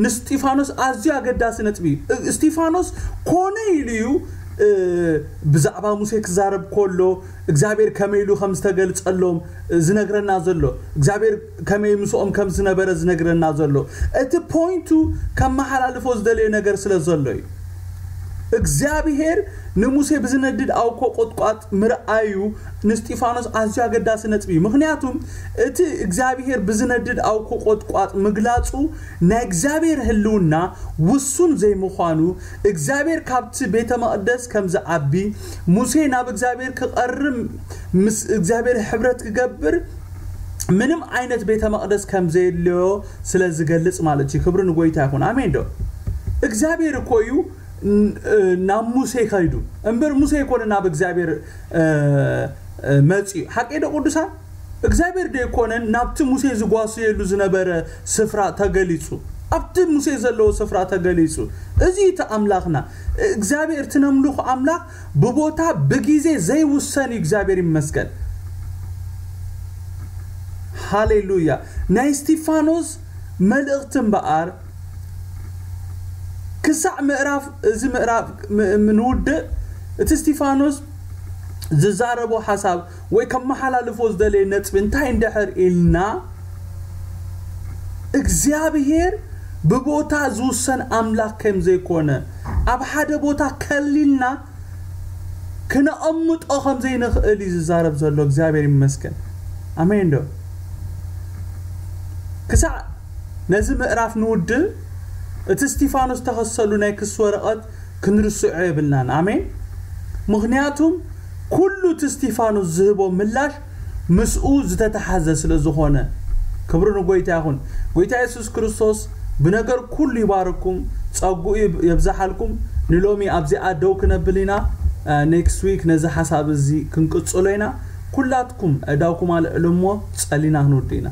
ንስጢፋኖስ ኣዝዩ ኣገዳሲ ነጥቢ እዩ። እ፣ እስጢፋኖስ ኮነ ኢሉ እዩ፣ እ፣ ብዛዕባ ሙሴ ክዛረብ ከሎ እግዚኣብሔር ከመይ ኢሉ ከም ዝተገልጸሎም፣ እ፣ ዝነግረና ዘሎ፣ እግዚኣብሔር ከመይ ምስኦም ከም ዝነበረ ዝነግረና ዘሎ። እቲ ፖይንቱ ከመሓላልፎ ዝደለየ ነገር ስለ ዘሎ እዩ። እግዚኣብሔር ንሙሴ ብዝነድድ ኣውኮ ቁጥቋጥ ምርኣዩ ንስጢፋኖስ ኣዝዩ ኣገዳሲ ነጥቢ እዩ። ምኽንያቱም እቲ እግዚኣብሔር ብዝነድድ ኣውኮ ቁጥቋጥ ምግላጹ ናይ እግዚኣብሔር ህልውና ውሱን ዘይምዃኑ፣ እግዚኣብሔር ካብቲ ቤተ መቕደስ ከም ዝዓቢ፣ ሙሴ ናብ እግዚኣብሔር ክቐርብ፣ ምስ እግዚኣብሔር ሕብረት ክገብር፣ ምንም ዓይነት ቤተ መቕደስ ከም ዘየድልዮ ስለ ዝገልጽ ማለት እዩ። ክብሪ ንጎይታ ይኹን። ኣሜን ዶ? እግዚኣብሔር እኮ እዩ ን-፣ እ፣ ናብ ሙሴ ከይዱ እምበር፣ ሙሴ ኣይኮነ ናብ እግዚኣብሔር፣ እ፣ እ፣ መጺኡ። ሓቀይ ዶ ቅዱሳን? እግዚኣብሔር ዶ ኣይኮነን ናብቲ ሙሴ ዝጓስየሉ ዝነበረ ስፍራ ተገሊጹ? ኣብቲ ሙሴ ዘለዎ ስፍራ ተገሊጹ። እዚ እቲ ኣምላኽና። እግዚኣብሔር እቲ ነምልኹ ኣምላኽ ብቦታ ብጊዜ ዘይውሰን እዩ። እግዚኣብሔር ይመስገን። ሃሌሉያ። ናይ እስጢፋኖስ መልእኽቲ እምበኣር ክሳዕ ምዕራፍ፣ እዚ ምዕራፍ ም-፣ ም-፣ ንውድእ፣ እቲ እስጢፋኖስ ዝዛረቦ ሓሳብ ወይ ከመሓላልፎ ዝደለየ ነጥቢ እንታይ እንድሕር ኢልና፣ እግዚኣብሔር ብቦታ ዝውሰን ኣምላኽ ከም ዘይኮነ፣ ኣብ ሓደ ቦታ ከሊልና ክነቐምጦ ከም ዘይንኽእል እዩ ዝዛረብ ዘሎ። እግዚኣብሔር ይመስገን። ኣሜን ዶ? ክሳዕ ነዚ ምዕራፍ ንውድእ፣ እቲ እስቲፋኖስ ዝተኸሰሉ ናይ ክሲ ወረቐት ክንርስዖ የብልናን። ኣሜን። ምኽንያቱም ኩሉ እቲ እስቲፋኖስ ዝህቦ ምላሽ ምስኡ ዝተተሓዘ ስለ ዝኾነ። ክብሪ ንጎይታ ይኹን። ጎይታ የሱስ ክርስቶስ ብነገር ኩሉ ይባርኩም፣ ጸጉኡ የብዝሓልኩም። ንሎሚ ኣብዚኣ ደው ክነብል ኢና። ኔክስት ዊክ ነዚ ሓሳብ እዚ ክንቅጽሎ ኢና። ኩላትኩም ኣእዳውኩም ኣልዕሉ እሞ ጸሊና ክንውድእ ኢና።